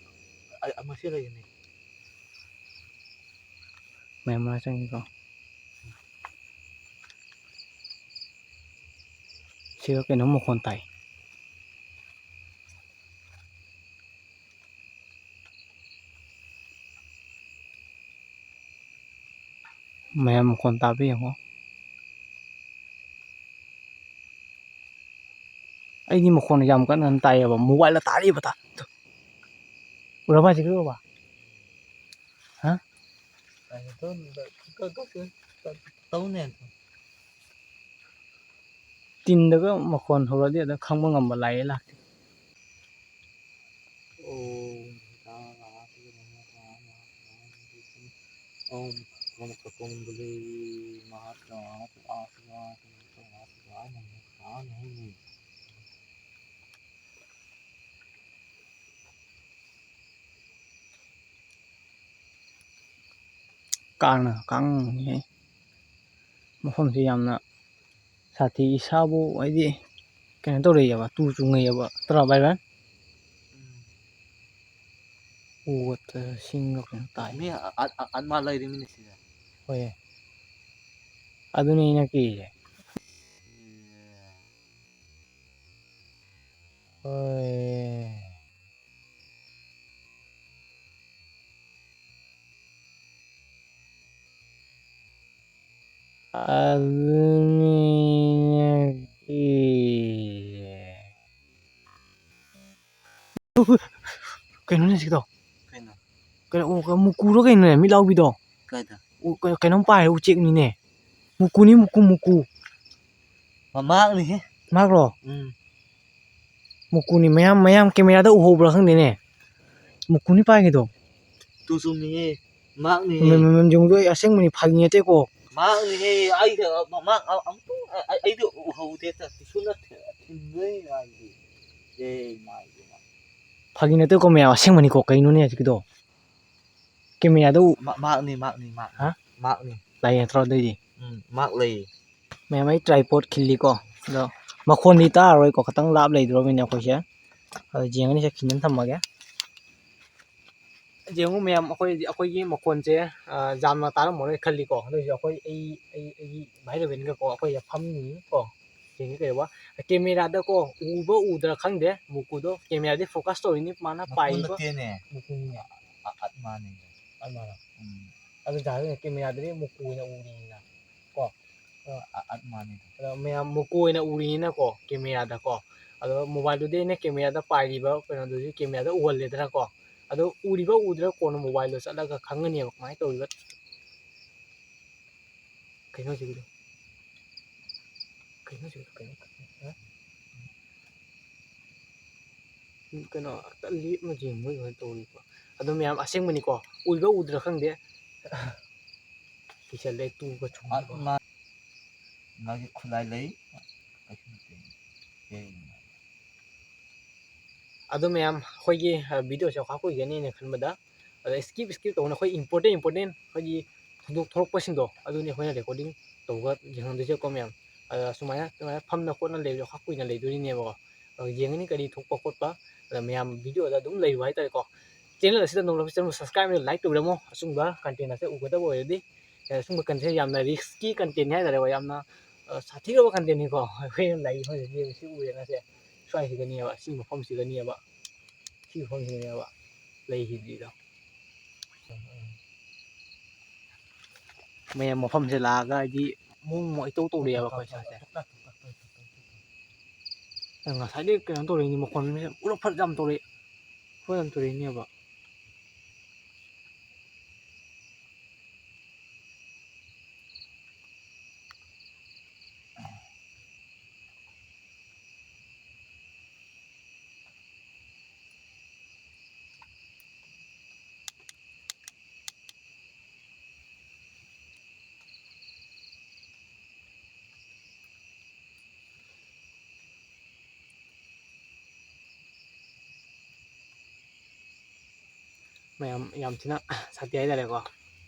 ꯑ-, ꯑꯃꯁꯤ ꯂꯩꯒꯅꯤ꯫ ꯃꯌꯥꯝ ꯃꯔꯛ ꯆꯪꯉꯤꯀꯣ꯫ ꯁꯤꯗ ꯀꯩꯅꯣꯝ ꯃꯈꯣꯟ ꯇꯥꯏ꯫ ꯃꯌꯥꯝ ꯃꯈꯣꯟ ꯇꯥꯕ ꯌꯦꯡꯉꯣ꯫ ꯑꯩꯗꯤ ꯃꯈꯣꯟ ꯌꯥꯝ ꯀꯟꯅ ꯇꯥꯏꯌꯦꯕ, ꯃꯣꯕꯥꯏꯜꯗ ꯇꯥꯔꯤꯕ ꯇꯥ-, ꯎꯔꯕ ꯍꯧꯖꯤꯛꯀꯤ ꯎꯔꯕ? ꯍꯥ? ꯇꯧꯅꯦ꯫ ꯇꯤꯟꯗꯒ ꯃꯈꯣꯟ ꯍꯧꯔꯗꯤ ꯑꯗꯨꯝ ꯈꯪꯕ ꯉꯝꯕ ꯂꯥꯛꯑꯦ ꯂꯥꯛꯇꯦ꯫ ॐ महात्मा ꯀꯥꯡꯅ ꯀꯥꯡꯉꯦ꯫ ꯃꯐꯝꯁꯤ ꯌꯥꯝꯅ ꯁꯥꯊꯤ, ꯏꯁꯥꯕꯨ ꯍꯥꯏꯗꯤ ꯀꯩꯅꯣ ꯇꯧꯔꯛꯑꯦꯕ, ꯇꯨ ꯆꯨꯡꯉꯛꯑꯦꯕ꯫ ꯅꯠꯇ꯭ꯔꯥ ꯚꯥꯏ ꯚꯥꯏ? ꯎ ꯋꯥꯇ ꯁꯤꯡꯒ ꯀꯩꯅꯣ ꯇꯥꯏ꯫ ꯃꯤ ꯑ-, ꯑ-, ꯑ-, ꯑꯟꯃꯥ ꯂꯩꯔꯤꯃꯤꯅꯦ ꯁꯤꯗ꯫ ꯍꯣꯏ꯫ ꯑꯗꯨꯅꯦ ꯑꯩꯅ ꯀꯤꯔꯤꯁꯦ꯫ ꯍꯣꯏ꯫ ꯑꯗꯨꯅꯤꯅꯦ꯫ ꯀꯩꯅꯣꯅꯦ ꯁꯤꯗꯣ? ꯀꯩꯅꯣ? ꯀꯩꯅꯣ, ꯑꯣ, ꯀ-, ꯃꯨꯀꯨꯔꯣ ꯀꯩꯅꯣꯅꯦ, ꯃꯤꯠ ꯂꯥꯎꯕꯤꯗꯣ? ꯀꯥꯏꯗ? ꯑꯣ, ꯀꯩꯅꯣ, ꯀꯩꯅꯣꯝ ꯄꯥꯏꯔꯦ, ꯎꯆꯦꯛꯅꯤꯅꯦ꯫ ꯃꯨꯀꯨꯅꯤ, ꯃꯨꯀꯨ, ꯃꯨꯀꯨ꯫ ꯃꯃꯥꯡꯅꯤꯍꯦ꯫ ꯃꯥꯛꯂꯣ? ꯎꯝ꯫ ꯃꯨꯀꯨꯅꯤ, ꯃꯌꯥꯝ, ꯃꯌꯥꯝ ꯀꯦꯃꯦꯔꯥꯗ ꯎꯍꯧꯕ꯭ꯔꯥ ꯈꯪꯗꯦꯅꯦ꯫ ꯃꯨꯀꯨꯅꯤ ꯄꯥꯏꯒꯤꯗꯣ꯫ ꯇꯨ ꯆꯨꯝꯃꯤꯍꯦ꯫ ꯃꯥꯛꯅꯤꯍꯦ꯫ ꯃꯦꯝ, ꯃꯦꯝ, ꯃꯦꯝ, ꯌꯦꯡꯉꯨꯗꯣ, ꯑꯩ ꯑꯁꯦꯡꯕꯅꯤ, ꯐꯥꯒꯤ ꯅꯠꯇꯦꯀꯣ꯫ ꯃꯥꯛꯅꯤꯍꯦ꯫ ꯑꯩꯗ, ꯃꯥꯛ ꯑ-, ꯑꯃꯨꯛꯇꯪ ꯑ-, ꯑ-, ꯑꯩꯗꯤ ꯎꯍꯧꯗꯦ꯫ ꯀꯩꯁꯨ ꯅꯠꯇꯦ꯫ ꯊꯤꯟꯗꯣꯏꯅꯤ ꯃꯥꯒꯤ꯫ ꯑꯦ, ꯃꯥꯒꯤ, ꯃꯥꯒꯤ꯫ ꯐꯥꯒꯤ ꯅꯠꯇꯦꯀꯣ ꯃꯌꯥꯝ, ꯑꯁꯦꯡꯕꯅꯤꯀꯣ꯫ ꯀꯩꯅꯣꯅꯦ ꯍꯧꯖꯤꯛꯀꯤꯗꯣ? ꯀꯦꯃꯦꯔꯥꯗ ꯎ-, ꯃꯥ-, ꯃꯥꯛꯅꯤ, ꯃꯥꯛꯅꯤ, ꯃꯥꯛꯅꯤ꯫ ꯍꯥ? ꯃꯥꯛꯅꯤ꯫ ꯂꯥꯏ ꯅꯠꯇ꯭ꯔꯣ ꯑꯗꯨꯏꯗꯤ? ꯎꯝ, ꯃꯥꯛ ꯂꯩ꯫ ꯃꯌꯥꯝ ꯑꯩ tripod ꯈꯤꯜꯂꯤꯀꯣ꯫ ꯑꯗꯣ ꯃꯈꯣꯟꯗꯤ ꯇꯥꯔꯔꯣꯏꯀꯣ, ꯈꯇꯪ ꯂꯥꯞ ꯂꯩꯗ꯭ꯔꯣꯃꯤꯅ ꯑꯩꯈꯣꯏꯁꯦ꯫ ꯑꯗꯣ ꯌꯦꯡꯉꯅꯤꯁꯦ, ꯈꯤꯟꯖꯤꯟ ꯊꯝꯃꯒꯦ꯫ ꯌꯦꯡꯉꯨ ꯃꯌꯥꯝ, ꯑꯩꯈꯣꯏ, ꯑꯩꯈꯣꯏꯒꯤ ꯃꯈꯣꯟꯁꯦ, ꯑ, ꯌꯥꯝꯅ ꯇꯥꯔꯝꯃꯔꯣꯏ ꯈꯜꯂꯤꯀꯣ꯫ ꯑꯗꯨ ꯑꯣꯏꯔꯁꯨ ꯑꯩꯈꯣꯏ, ꯑꯩ, ꯑꯩ, ꯑꯩꯒꯤ ꯚꯥꯏ ꯔꯣꯕꯤꯟꯒꯀꯣ, ꯑꯩꯈꯣꯏ ꯐꯝꯃꯤ ꯀꯣ꯫ ꯀꯩꯅꯣ ꯀꯩꯕ, ꯀꯦꯃꯦꯔꯥꯗꯀꯣ ꯎꯕ ꯎꯗ꯭ꯔꯥ ꯈꯪꯗꯦ, ꯃꯨꯀꯨꯗꯣ ꯀꯦꯃꯦꯔꯥꯗꯤ ꯐꯣꯀꯁ ꯇꯧꯔꯤꯅꯤ ꯃꯥꯅ ꯃꯀꯨ ꯄꯥꯏꯔꯤꯕ꯫ ꯅꯠꯇꯦꯅꯦ꯫ ꯃꯨꯀꯨꯅꯤꯅꯦ꯫ ꯑ-, ꯑ-, ꯑꯠꯃꯥꯅꯤꯅꯦ꯫ ꯑꯠꯃꯥꯔꯣ? ꯎꯝ꯫ ꯑꯗꯨ ꯇꯥꯔꯒꯗꯤ ꯀꯦꯃꯦꯔꯥꯗꯗꯤ ꯃꯨꯀꯨ ꯑꯣꯏꯅ ꯎꯔꯤꯅꯤꯅ ꯀꯣ꯫ ꯑ-, ꯑ-, ꯑꯠꯃꯥꯅꯤꯅꯦ꯫ ꯑꯗꯣ ꯃꯌꯥꯝ ꯃꯨꯀꯨ ꯑꯣꯏꯅ ꯎꯔꯤꯅꯤꯅꯀꯣ ꯀꯦꯃꯦꯔꯥꯗꯀꯣ꯫ ꯑꯗꯣ ꯃꯣꯕꯥꯏꯜꯗꯨꯗꯤ ꯑꯩꯅ ꯀꯦꯃꯦꯔꯥꯗ ꯄꯥꯏꯔꯤꯕ ꯀꯩꯅꯣꯗꯨꯗꯤ ꯀꯦꯃꯦꯔꯥꯗ ꯎꯍꯜꯂꯦꯗꯅꯀꯣ꯫ ꯑꯗꯣ ꯎꯔꯤꯕ ꯎꯗ꯭ꯔꯥ ꯀꯣꯟꯅ ꯃꯣꯕꯥꯏꯜꯗꯣ ꯆꯠꯂꯒ ꯈꯪꯒꯅꯦꯕ ꯀꯃꯥꯏꯅ ꯇꯧꯔꯤꯕ꯫ ꯀꯩꯅꯣ ꯁꯤꯕꯨ? ꯀꯩꯅꯣ ꯁꯤꯕꯨ? ꯀꯩꯅꯣ? ꯍꯥ? ꯀꯩꯅꯣ, ꯍꯦꯛꯇ ꯂꯦꯞꯅ ꯌꯦꯡꯕ ꯑꯗꯨꯃꯥꯏꯅ ꯇꯧꯔꯤꯀꯣ꯫ ꯑꯗꯣ ꯃꯌꯥꯝ ꯑꯁꯦꯡꯕꯅꯤꯀꯣ, ꯎꯏꯕ ꯎꯗ꯭ꯔꯥ ꯈꯪꯗꯦ꯫ ꯀꯤꯁꯜꯂꯦ, ꯇꯨꯒ ꯆꯨꯝꯕ꯫ ꯑ, ꯃꯥ-, ꯃꯥꯒꯤ ꯈꯨꯠꯂꯥꯏ ꯂꯩ꯫ ꯀꯩꯁꯨ ꯅꯠꯇꯦ꯫ ꯍꯦ꯫ ꯑꯗꯣ ꯃꯌꯥꯝ, ꯑꯩꯈꯣꯏꯒꯤ, ꯑ, ꯚꯤꯗꯤꯑꯣꯁꯦ ꯈꯔ ꯀꯨꯏꯒꯅꯤꯅ ꯈꯟꯕꯗ, ꯑꯗ skip, skip ꯇꯧꯅ ꯑꯩꯈꯣꯏ important, important ꯑꯩꯈꯣꯏꯒꯤ ꯊꯧꯗꯣꯛ ꯊꯣꯛꯂꯛꯄꯁꯤꯡꯗꯣ, ꯑꯗꯨꯅꯤ ꯑꯩꯈꯣꯏꯅ recording ꯇꯧꯔꯒ ꯌꯦꯡꯍꯟꯗꯣꯏꯁꯦꯀꯣ ꯃꯌꯥꯝ꯫ ꯑꯗ ꯁꯨꯃꯥꯏꯅ, ꯁꯨꯃꯥꯏꯅ ꯐꯝꯅ ꯈꯣꯠꯅ ꯂꯩꯕꯁꯦ ꯈꯔ ꯀꯨꯏꯅ ꯂꯩꯗꯣꯔꯤꯅꯦꯕꯀꯣ꯫ ꯑꯗ ꯌꯦꯡꯉꯅꯤ ꯀꯔꯤ ꯊꯣꯛꯄ ꯈꯣꯠꯄ꯫ ꯑꯗ ꯃꯌꯥꯝ ꯚꯤꯗꯤꯑꯣꯗ ꯑꯗꯨꯝ ꯂꯩꯕ ꯍꯥꯏꯇꯥꯔꯦꯀꯣ꯫ Channel ꯑꯁꯤꯗ ꯅꯧꯅ channel subscribe, like ꯇꯧꯕꯤꯔꯝꯃꯣ꯫ ꯑꯆꯨꯝꯕ content ꯑꯁꯤ ꯎꯒꯗꯕ ꯑꯣꯏꯔꯗꯤ, ꯑꯦ, ꯁꯨꯝꯕ content ꯌꯥꯝꯅ risk ꯀꯤ content ꯅꯤ ꯍꯥꯏꯇꯥꯔꯦꯀꯣ, ꯌꯥꯝꯅ, ꯑ, ꯁꯥꯊꯤꯔꯕ content ꯅꯤꯀꯣ꯫ ꯑꯩꯈꯣꯏꯅ ꯂꯩꯔꯤꯕ ꯍꯧꯖꯤꯛ ꯁꯤ ꯎꯔꯦꯅꯁꯦ, ꯁ꯭ꯋꯥꯏꯁꯤꯗꯅꯦꯕ, ꯁꯤ ꯃꯐꯝꯁꯤꯗꯅꯦꯕ, ꯁꯤ ꯃꯐꯝꯁꯤꯗꯅꯦꯕ ꯂꯩꯈꯤꯗ꯭ꯔꯤꯗꯣ꯫ ꯃꯌꯥꯝ ꯃꯐꯝꯁꯦ ꯂꯥꯛꯑꯒ ꯍꯥꯏꯗꯤ ꯃꯑꯣꯡ ꯑꯃ ꯏꯇꯧ ꯇꯧꯔꯛꯑꯦꯕ ꯑꯩꯈꯣꯏ ꯁꯥꯁꯦ꯫ ꯉꯁꯥꯏꯗꯩ ꯀꯩꯅꯣ ꯇꯧꯔꯛꯏꯅꯤ, ꯃꯈꯣꯟ ꯎꯔꯛ ꯐꯠ ꯌꯥꯝ ꯇꯧꯔꯛꯏ, ꯐꯠ ꯌꯥꯝ ꯇꯧꯔꯛꯏꯅꯦꯕ꯫ ꯃꯌꯥꯝ ꯌꯥꯝ ꯊꯤꯅ ꯁꯥꯊꯤ ꯍꯥꯏꯇꯥꯔꯦꯀꯣ꯫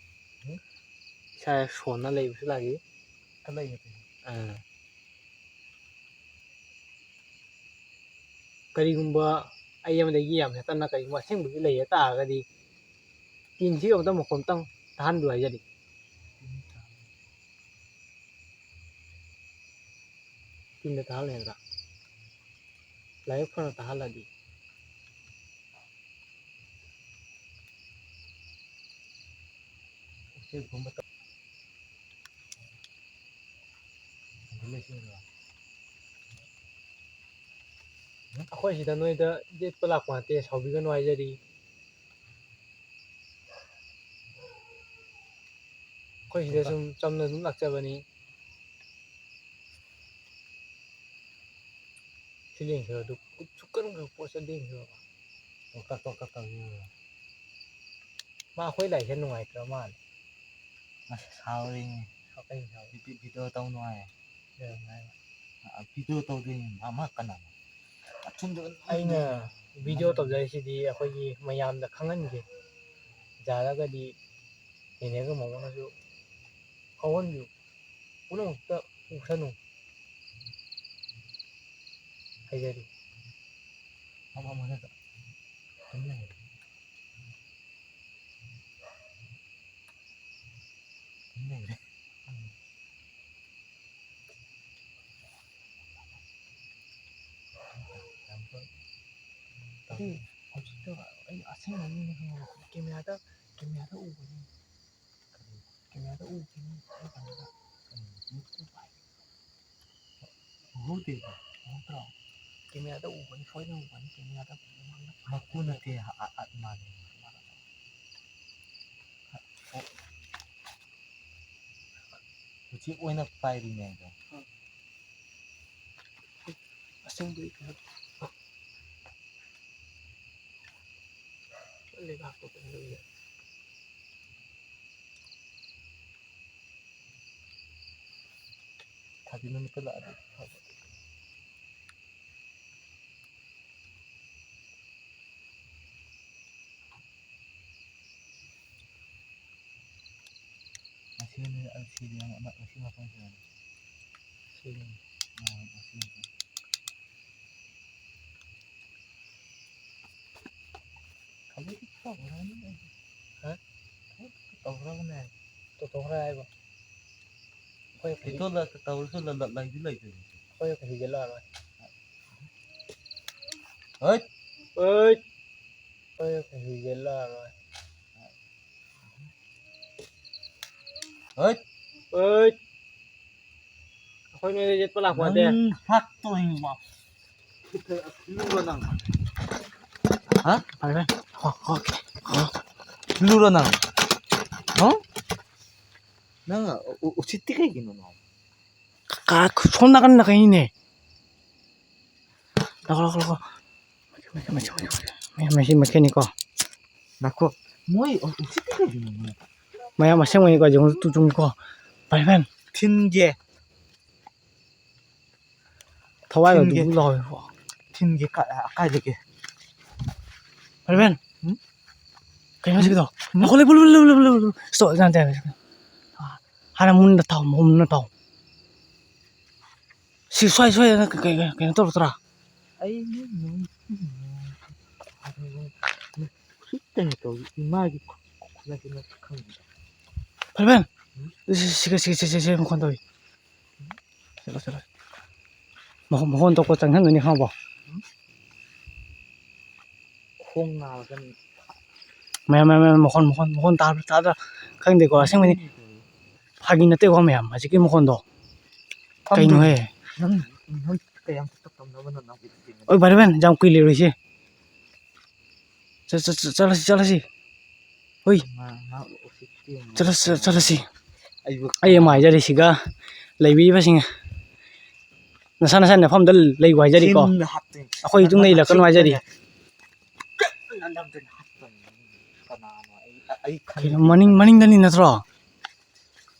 ꯎꯝ? ꯏꯁꯥ ꯁꯣꯟꯅ ꯂꯩꯕꯁꯨ ꯂꯥꯛꯏ꯫ ꯈꯔ ꯂꯩ꯫ ꯑꯥ꯫ ꯀꯔꯤꯒꯨꯝꯕ ꯑꯩ ꯑꯃꯗꯒꯤ ꯌꯥꯝ ꯍꯦꯟꯅ ꯀꯔꯤꯒꯨꯝꯕ ꯑꯁꯦꯡꯕꯒꯤ ꯂꯩꯔ ꯇꯥꯔꯒꯗꯤ, ꯇꯤꯟꯁꯤꯒ ꯑꯝꯇ ꯃꯈꯣꯟ ꯑꯝꯇꯪ ꯇꯥꯍꯟꯕꯤꯌꯨ ꯍꯥꯏꯖꯔꯤ꯫ ꯌꯨꯝꯗ ꯊꯥꯍꯜꯂꯦ ꯅꯠꯇ꯭ꯔꯥ? ꯂꯥꯏꯕꯛ ꯐꯅ ꯊꯥꯍꯜꯂꯗꯤ꯫ ꯎꯆꯦꯛꯀꯨꯝꯕ ꯇꯧ-, ꯑꯗꯨ ꯂꯩꯁꯤꯟꯈ꯭ꯔꯣ꯫ ꯑꯩꯈꯣꯏ ꯁꯤꯗ ꯅꯣꯏꯗ ꯌꯦꯠꯄ ꯂꯥꯛꯄ ꯅꯠꯇꯦ, ꯁꯥꯎꯕꯤꯒꯅꯨ ꯍꯥꯏꯖꯔꯤ꯫ ꯑꯩꯈꯣꯏ ꯁꯤꯗ ꯁꯨꯝ ꯆꯝꯅ ꯑꯗꯨꯝ ꯂꯥꯛꯆꯕꯅꯤ꯫ ꯁꯤ ꯂꯦꯡꯈ꯭ꯔꯣ, ꯑꯗꯨ ꯁꯨꯛꯀꯟꯈ꯭ꯔꯕ ꯄꯣꯠꯁꯦ ꯂꯦꯡꯈ꯭ꯔꯣ꯫ ꯇꯣꯛ ꯇꯥꯛ ꯇꯣꯛ ꯇꯥꯛ ꯇꯧ꯫ ꯃꯥ ꯑꯩꯈꯣꯏ ꯂꯥꯏꯁꯦ ꯅꯨꯡꯉꯥꯏꯇ꯭ꯔ ꯃꯥꯜꯂꯦ꯫ ꯑꯁ, ꯁꯥꯎꯔꯤꯅꯦ꯫ ꯁꯥꯎ-, ꯀꯩ ꯁꯥꯎ-, ꯚꯤ-, ꯚꯤꯗꯤꯑꯣ ꯇꯧ ꯅꯨꯡꯉꯥꯏ꯫ ꯀꯩ ꯍꯥꯏꯕ? ꯑ, ꯚꯤꯗꯤꯑꯣ ꯇꯧꯗꯣꯏꯅꯤ, ꯃꯥ, ꯃꯥ ꯀꯅꯥꯅꯣ? ꯑꯊꯨꯝꯗ ꯑꯩꯅ ꯚꯤꯗꯤꯑꯣ ꯇꯧꯖꯔꯤꯁꯤꯗꯤ ꯑꯩꯈꯣꯏꯒꯤ ꯃꯌꯥꯝꯗ ꯈꯪꯍꯟꯒꯦ꯫ ꯌꯥꯔꯒꯗꯤ ꯅꯦꯅꯦꯒ ꯃꯃꯥꯒꯁꯨ ꯐꯥꯎꯍꯟꯕꯤꯌꯨ꯫ ꯄꯨꯝꯅꯃꯛꯇ ꯎꯁꯅꯨ꯫ ꯍꯥꯏꯖꯔꯤ꯫ ꯃꯃꯥ ꯃꯅꯥꯛꯇ ꯑꯗꯨꯝ ꯂꯩꯔꯦ꯫ ꯑꯗꯨꯝ ꯂꯩꯔꯦ꯫ ꯎꯝ꯫ ꯑꯗꯨ ꯍꯧꯖꯤꯛꯇ ꯑꯩ ꯑꯁꯦꯡꯕ ꯃꯤꯅ ꯈꯪꯉꯕ ꯀꯦꯃꯦꯔꯥꯗ, ꯀꯦꯃꯦꯔꯥꯗ ꯎꯕꯅꯤ꯫ ꯀꯦꯃꯦꯔꯥꯗ ꯎꯈꯤꯅꯤ ꯑꯩ ꯀꯩꯅꯣꯗ꯫ ꯎꯝ, ꯎꯕ ꯍꯥꯏ-, ꯎꯍꯧꯗꯦꯕ꯫ ꯎꯍꯧꯗ꯭ꯔꯣ? ꯀꯦꯃꯦꯔꯥꯗ ꯎꯕꯅꯤ, ꯁꯣꯏꯗꯅ ꯎꯕꯅꯤ, ꯀꯦꯃꯦꯔꯥꯗ ꯃꯃꯥꯡꯗ ꯃꯄꯨ ꯅꯠꯇꯦ, ꯑ-, ꯑ-, ꯑ-, ꯃꯥꯅꯦ꯫ ꯑꯣ꯫ ꯎꯆꯦꯛ ꯑꯣꯏꯅ ꯄꯥꯏꯔꯤꯅꯦ ꯑꯗꯣ꯫ ꯑꯥ꯫ ꯑꯁꯦꯡꯕꯩ ꯀꯩꯅꯣ꯫ ꯂꯩꯕꯥꯛꯇꯣ ꯀꯩꯅꯣ ꯇꯧꯋꯤꯗ꯫ ꯊꯥꯖꯤꯟ ꯅꯨꯃꯤꯠꯇ ꯂꯥꯛꯑꯗꯤ ꯐꯕ꯫ ꯉꯁꯤ ꯅꯨꯃꯤꯠ, ꯉꯁꯤꯗꯤ ꯌꯥꯝ ꯑꯃ, ꯉꯁꯤ ꯃꯐꯝꯁꯤꯗꯅꯤ꯫ ꯁꯤꯗꯅꯤ꯫ ꯑꯥ, ꯉꯁꯤ ꯃꯐꯝ꯫ ꯍꯧꯖꯤꯛꯇꯤ ꯇꯧꯈ꯭ꯔꯅꯤ ꯑꯩꯗꯤ꯫ ꯍꯥ? ꯇꯧꯈ꯭ꯔꯕꯅꯦ꯫ ꯇꯧꯊꯣꯛꯈ꯭ꯔꯦ ꯍꯥꯏꯕ? ꯑꯩꯈꯣꯏ ꯍꯧꯖꯤꯛ ꯇꯧꯔꯁꯨ ꯂ-, ꯂ-, ꯂꯩꯗꯤ ꯂꯩꯇꯦ꯫ ꯑꯩꯈꯣꯏꯅ ꯀꯩꯁꯨ ꯌꯦꯠꯂꯛꯑꯔꯣꯏ꯫ ꯍꯣꯏ꯫ ꯍꯣꯏ꯫ ꯑꯩꯈꯣꯏꯅ ꯀꯩꯁꯨ ꯌꯦꯠꯂꯛꯑꯔꯣꯏ꯫ ꯍꯣꯏ꯫ ꯍꯣꯏ꯫ ꯑꯩꯈꯣꯏ ꯅꯣꯏꯗ ꯌꯦꯠꯄ ꯂꯥꯛꯄ ꯅꯠꯇꯦ꯫ ꯅꯪ ꯍꯥꯠꯇꯣꯏꯅꯤꯀꯣ꯫ ꯂꯨꯔꯣ ꯅꯪ꯫ ꯍꯥ? ꯐꯔꯦ, ꯐꯔꯦ꯫ ꯍꯣ, ꯍꯣ, ꯍꯣ꯫ ꯂꯨꯔꯣ ꯅꯪ꯫ ꯍꯥ? ꯅꯪ ꯎ-, ꯎꯁꯤꯠꯇꯤ ꯀꯩꯒꯤꯅꯣ ꯅꯪ? ꯀꯥ-, ꯁꯣꯝ ꯅꯥꯀꯟꯗ ꯀꯩꯅꯤꯅꯦ꯫ ꯂꯥꯛꯈꯣ, ꯂꯥꯛꯈꯣ, ꯂꯥꯛꯈꯣ꯫ ꯃꯁꯤ, ꯃꯁꯤ, ꯃꯁꯤ, ꯃꯁꯤ, ꯃꯁꯤ, ꯃꯁꯤ ꯃꯈꯦꯟꯅꯤꯀꯣ꯫ ꯉꯥꯏꯈꯣ꯫ ꯃꯣꯏ ꯎꯁꯤꯠꯇꯤ ꯀꯩꯒꯤꯅꯣ ꯃꯣꯏ? ꯃꯌꯥꯝ ꯑꯁꯦꯡꯕꯅꯤꯀꯣ, ꯌꯦꯡꯉꯨ, ꯇꯨ ꯆꯨꯝꯃꯤꯀꯣ꯫ ꯐꯔꯦ, ꯐꯔꯦ꯫ ꯊꯤꯟꯒꯦ꯫ ꯊꯋꯥꯏꯒ ꯊꯤꯟꯒꯦ꯫ ꯗꯨꯞ ꯗꯨꯞ ꯂꯥꯎꯋꯦꯕꯣ꯫ ꯊꯤꯟꯒꯦ ꯀꯥ-, ꯀꯥꯏꯗꯒꯤ? ꯐꯔꯦ, ꯐꯔꯦ꯫ ꯎꯝ? ꯀꯩꯅꯣ ꯁꯤꯒꯤꯗꯣ? ꯎꯝ? ꯂꯥꯛꯈꯣ, ꯂꯥꯛꯈꯣ, ꯂꯥꯛꯈꯣ, ꯂꯥꯛꯈꯣ, ꯂꯥꯛꯈꯣ꯫ Stop, ꯌꯥꯗꯦ, ꯌꯥꯗꯦ, ꯌꯥꯗꯦ꯫ ꯍꯥꯟꯅ ꯃꯨꯟꯅ ꯇꯥꯎ, ꯃꯨꯟꯅ ꯇꯥꯎ꯫ ꯁꯤ ꯁ꯭ꯋꯥꯏ, ꯁ꯭ꯋꯥꯏꯗ ꯀ-, ꯀ-, ꯀ-, ꯀꯩꯅꯣ ꯇꯧꯔꯛꯇ꯭ꯔꯥ? ꯑꯩ ꯅꯨꯡ-, ꯎꯁꯤꯠꯇꯅ ꯇꯧꯔꯤ ꯏꯃꯥꯒꯤ ꯈꯨ-, ꯈꯨ-, ꯈꯨꯠꯂꯥꯏꯁꯤꯅ ꯈꯪꯗꯦ꯫ ꯐꯔꯦ, ꯐꯔꯦ꯫ ꯎꯝ? ꯁꯤ, ꯁꯤ, ꯁꯤ, ꯁꯤ, ꯁꯤ, ꯁꯤ ꯃꯈꯣꯟ ꯇꯧꯏ꯫ ꯆꯠꯂꯣ, ꯆꯠꯂꯣ꯫ ꯃꯈꯣꯟ, ꯃꯈꯣꯟ ꯊꯣꯛꯄ ꯆꯪꯁꯟꯒꯅꯤ ꯈꯪꯉꯕꯣ? ꯎꯝ? ꯈꯣꯡ ꯅꯥꯔꯛꯀꯅꯤ꯫ ꯃꯌꯥꯝ, ꯃꯌꯥꯝ, ꯃꯌꯥꯝ, ꯃꯈꯣꯟ, ꯃꯈꯣꯟ, ꯃꯈꯣꯟ ꯇꯥꯕ꯭ꯔꯥ, ꯇꯥꯗ꯭ꯔꯥ? ꯈꯪꯗꯦꯀꯣ, ꯑꯁꯦꯡꯕꯅꯤ꯫ ꯐꯥꯒꯤ ꯅꯠꯇꯦꯀꯣ ꯃꯌꯥꯝ, ꯍꯧꯖꯤꯛꯀꯤ ꯃꯈꯣꯟꯗꯣ꯫ ꯐꯝꯗꯣꯏꯅꯤ꯫ ꯀꯩꯅꯣꯍꯦ? ꯅꯪ, ꯅꯪ ꯀꯌꯥꯝ ꯇꯞ ꯇꯞꯅꯕꯅꯣ ꯅꯪ? ꯑꯣꯏ, ꯚꯥꯏ, ꯚꯥꯏ, ꯌꯥꯝ ꯀꯨꯏ ꯂꯩꯔꯣꯏꯁꯦ꯫ ꯆꯠ-, ꯆꯠ-, ꯆꯠ-, ꯆꯠꯂꯁꯤ, ꯆꯠꯂꯁꯤ꯫ ꯍꯣꯏ꯫ ꯃꯥ, ꯃꯥ ꯎꯁꯤꯠꯇꯦ꯫ ꯆꯠꯂꯁꯤ, ꯆꯠꯂꯁꯤ꯫ ꯑꯩꯕꯨ ꯑꯩ ꯑꯃ ꯍꯥꯏꯖꯔꯤꯁꯤꯒ, ꯂꯩꯕꯤꯔꯤꯕꯁꯤꯡ, ꯅꯁꯥ ꯅꯁꯥ ꯅꯐꯝꯗ ꯂꯩꯌꯨ ꯍꯥꯏꯖꯔꯤꯀꯣ꯫ ꯊꯤꯟꯅ ꯍꯥꯞꯇꯣꯏꯅꯤ꯫ ꯑꯩꯈꯣꯏ ꯏꯇꯨꯡꯗ ꯏꯜꯂꯛꯀꯅꯨ ꯍꯥꯏꯖꯔꯤ꯫ ꯅꯝꯗꯅ ꯍꯥꯞꯇꯣꯏꯅꯤ꯫ ꯀꯅꯥꯅꯣ? ꯑꯩ, ꯑꯩ ꯈꯪꯗꯦ꯫ ꯀꯩꯅꯣ, ꯃꯅꯤꯡ, ꯃꯅꯤꯡꯗꯅꯤ ꯅꯠꯇ꯭ꯔꯣ?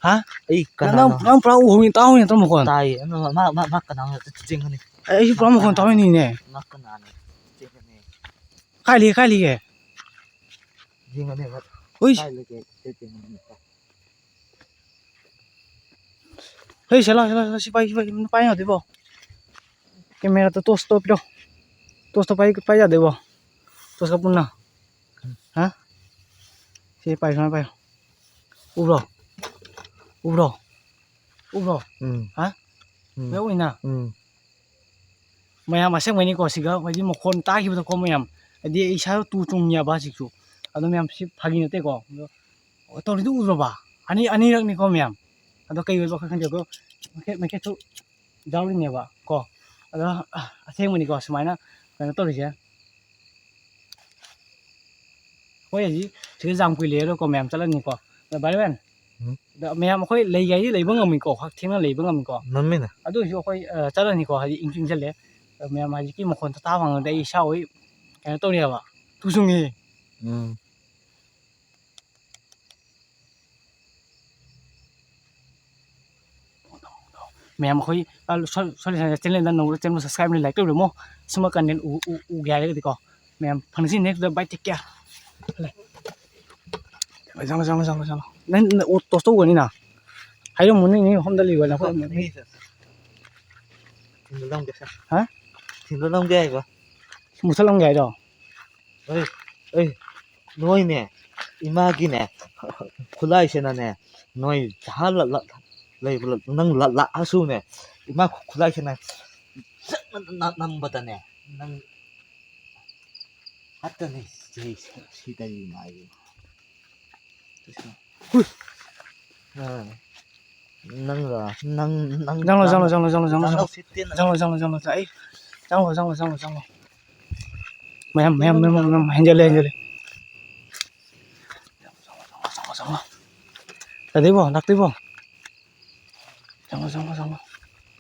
ꯍꯥ? ꯑꯩ ꯅꯪ, ꯀꯅꯥꯅꯣ? ꯅꯪ ꯄꯨꯔꯥ ꯎꯍꯧꯃꯤ ꯇꯥꯍꯧꯃꯤ ꯅꯠꯇ꯭ꯔꯣ ꯃꯈꯣꯟ? ꯇꯥꯏꯌꯦ꯫ ꯑꯗꯣ ꯃꯥ, ꯃꯥ, ꯃꯥ ꯀꯅꯥꯅꯣ? ꯆꯦꯟꯒꯅꯤ꯫ ꯑꯩꯁꯨ ꯄꯨꯔꯥ ꯃꯥ ꯃꯈꯣꯟ ꯀꯅꯥꯅꯣ? ꯇꯥꯍꯧꯃꯤꯅꯤꯅꯦ꯫ ꯃꯥ ꯀꯅꯥꯅꯣ? ꯆꯦꯟꯒꯅꯤ꯫ ꯀꯥꯏ ꯂꯩꯒꯦ, ꯀꯥꯏ ꯂꯩꯒꯦ? ꯌꯦꯡꯉꯅꯤ꯫ ꯍꯨꯏ꯫ ꯀꯥꯏ ꯂꯩꯒꯦ? ꯆꯦꯟꯒꯅꯤ꯫ ꯍꯦ, ꯁꯦ ꯂꯥꯎ, ꯁꯦ ꯂꯥꯎ, ꯁꯦ ꯂꯥꯎ, ꯁꯤ ꯄꯥꯏ, ꯁꯤ ꯄꯥꯏ, ꯄꯥꯏ ꯌꯥꯗꯦꯕꯣ꯫ ꯀꯦꯃꯦꯔꯥꯗꯣ ꯇꯣꯁꯇꯣ ꯄꯤꯔꯣ꯫ ꯇꯣꯁꯇꯣ ꯄꯥꯏ, ꯄꯥꯏ ꯌꯥꯗꯦꯕꯣ꯫ ꯇꯣꯁꯀ ꯄꯨꯟꯅ꯫ ꯍꯥ? ꯁꯤ ꯄꯥꯏ, ꯁꯨꯃꯥꯏꯅ ꯄꯥꯏꯌꯣ꯫ ꯎꯕ꯭ꯔꯣ? ꯎꯕ꯭ꯔꯣ? ꯎꯕ꯭ꯔꯣ? ꯎꯝ꯫ ꯍꯥ? ꯎꯝ꯫ ꯃꯌꯥꯝ ꯑꯣꯏꯅ꯫ ꯎꯝ꯫ ꯃꯌꯥꯝ ꯑꯁꯦꯡꯕꯩꯅꯤꯀꯣ, ꯁꯤꯒ ꯍꯥꯏꯗꯤ ꯃꯈꯣꯟ ꯇꯥꯈꯤꯕꯗꯀꯣ ꯃꯌꯥꯝ, ꯍꯥꯏꯗꯤ ꯏꯁꯥꯗ ꯇꯨ ꯆꯨꯡꯉꯦꯕ ꯍꯧꯖꯤꯛꯁꯨ꯫ ꯑꯗꯣ ꯃꯌꯥꯝ ꯁꯤ ꯐꯥꯒꯤ ꯅꯠꯇꯦꯀꯣ꯫ ꯑꯗꯣ ꯇꯧꯔꯤꯗꯨ ꯎꯗ꯭ꯔꯣꯕ? ꯑꯅꯤ-, ꯑꯅꯤꯔꯛꯅꯤꯀꯣ ꯃꯌꯥꯝ꯫ ꯑꯗꯣ ꯀꯩ ꯑꯣꯏꯕ ꯑꯩꯈꯣꯏ ꯈꯪꯗꯦ꯫ ꯑꯗꯣ ꯃꯩꯈꯦꯠ, ꯃꯩꯈꯦꯠꯁꯨ ꯌꯥꯎꯔꯤꯅꯦꯕ ꯀꯣ꯫ ꯑꯗꯣ ꯑꯁꯦꯡꯕꯅꯤꯀꯣ ꯁꯨꯃꯥꯏꯅ ꯀꯩꯅꯣ ꯇꯧꯔꯤꯁꯦ꯫ ꯑꯩꯈꯣꯏ ꯍꯧꯖꯤꯛ ꯁꯤꯗ ꯖꯥꯝ ꯀꯨꯏ ꯂꯩꯔꯒꯀꯣ ꯃꯌꯥꯝ ꯆꯠꯂꯅꯤꯀꯣ꯫ ꯑꯗꯣ ꯚꯥꯏ ꯕꯦꯟ, ꯎꯝ꯫ ꯑꯗ ꯃꯌꯥꯝ ꯑꯩꯈꯣꯏ ꯂꯩꯒꯥꯏꯗꯤ ꯂꯩꯕ ꯉꯝꯃꯤꯀꯣ, ꯍꯛ ꯊꯦꯡꯅ ꯂꯩꯕ ꯉꯝꯃꯤꯀꯣ꯫ ꯉꯝꯃꯤꯅꯦ꯫ ꯑꯗꯨ ꯑꯣꯏꯔꯁꯨ ꯑꯩꯈꯣꯏ, ꯑ, ꯆꯠꯂꯅꯤꯀꯣ, ꯍꯥꯏꯗꯤ ꯏꯪꯁꯨ ꯏꯪꯁꯜꯂꯦ꯫ ꯑꯗꯣ ꯃꯌꯥꯝ ꯍꯧꯖꯤꯛꯀꯤ ꯃꯈꯣꯟ ꯇꯥ ꯐꯪꯉꯗꯤ ꯑꯩ ꯏꯁꯥ ꯍꯣꯏ ꯀꯩꯅꯣ ꯇꯧꯔꯤꯑꯕ, ꯇꯨ ꯆꯨꯡꯉꯤ꯫ ꯎꯝ꯫ ꯃꯌꯥꯝ ꯑꯩꯈꯣꯏ, ꯑ, ꯁꯣꯔꯤ, ꯁꯣꯔꯤ, ꯁꯣꯔꯤ, ꯆꯦꯅꯦꯜꯗ ꯅꯧꯕ ꯆꯦꯅꯦꯜ ꯁꯕꯁꯀ꯭ꯔꯥꯏꯕ ꯂꯥꯏꯛ ꯇꯧꯕꯤꯔꯝꯃꯣ꯫ ꯁꯨꯝꯕ ꯀꯟꯇꯦꯟ ꯎ-, ꯎ-, ꯎꯒꯦ ꯍꯥꯏꯔꯒꯗꯤꯀꯣ꯫ ꯃꯌꯥꯝ ꯐꯪꯁꯤ next ꯚꯥꯏ, take care꯫ ꯆꯪꯂꯣ, ꯆꯪꯂꯣ, ꯆꯪꯂꯣ, ꯆꯪꯂꯣ꯫ ꯅꯪ, ꯅꯪ ꯑꯣ ꯇꯣꯁ ꯇꯧꯒꯅꯤꯅ꯫ ꯍꯥꯏꯔꯝꯃꯣ, ꯅꯣꯏ, ꯅꯣꯏ ꯃꯐꯝꯗ ꯂꯩꯕ ꯅꯈꯣꯏ꯫ ꯊꯤꯟꯗꯣꯛꯂꯝꯒꯦ ꯁꯦ꯫ ꯍꯥ? ꯊꯤꯟꯗꯣꯛꯂꯝꯒꯦ ꯍꯥꯏꯕ꯫ ꯃꯨꯊꯠꯂꯝꯒꯦ ꯍꯥꯏꯔꯣ? ꯑꯩ, ꯑꯩ, ꯅꯣꯏꯅꯦ, ꯏꯃꯥꯒꯤꯅꯦ, ꯈꯨꯠꯂꯥꯏꯁꯤꯅꯅꯦ, ꯅꯣꯏ ꯖꯍꯥ ꯂ-, ꯂ-, ꯂꯩꯕ ꯂ-, ꯅꯪ ꯂ-, ꯂꯥꯛꯑꯁꯨꯅꯦ, ꯏꯃꯥ ꯈꯨ-, ꯈꯨꯠꯂꯥꯏꯁꯤꯅ ꯆꯠ ꯅ-, ꯅ-, ꯅꯝꯕꯗꯅꯦ, ꯅꯪ ꯍꯠꯇꯅꯤ ꯁꯤ-, ꯁꯤ-, ꯁꯤꯗꯔꯤ ꯃꯥꯒꯤ꯫ ꯍꯨꯏ꯫ ꯑ, ꯅꯪꯔꯣ? ꯅꯪ, ꯅꯪ, ꯆꯪꯂꯣ, ꯅꯪ ꯆꯪꯂꯣ, ꯆꯪꯂꯣ, ꯆꯪꯂꯣ, ꯆꯪꯂꯣ, ꯅꯪ ꯆꯪꯂꯣ꯫ ꯎꯁꯤꯠꯇꯦ ꯅꯪ꯫ ꯆꯪꯂꯣ, ꯆꯪꯂꯣ, ꯆꯪꯂꯣ, ꯆꯪꯂꯣ꯫ ꯑꯩ, ꯆꯪꯂꯣ, ꯆꯪꯂꯣ, ꯆꯪꯂꯣ, ꯆꯪꯂꯣ꯫ ꯃꯌꯥꯝ, ꯃꯌꯥꯝ, ꯃꯌꯥꯝ, ꯃꯌꯥꯝ, ꯃꯌꯥꯝ, ꯍꯦꯟꯖꯜꯂꯦ, ꯍꯦꯟꯖꯜꯂꯦ꯫ ꯆꯪꯂꯣ, ꯆꯪꯂꯣ, ꯆꯪꯂꯣ, ꯆꯪꯂꯣ꯫ ꯌꯥꯗꯦꯕꯣ, ꯂꯥꯛꯇꯦꯕꯣ꯫ ꯆꯪꯂꯣ, ꯆꯪꯂꯣ, ꯆꯪꯂꯣ꯫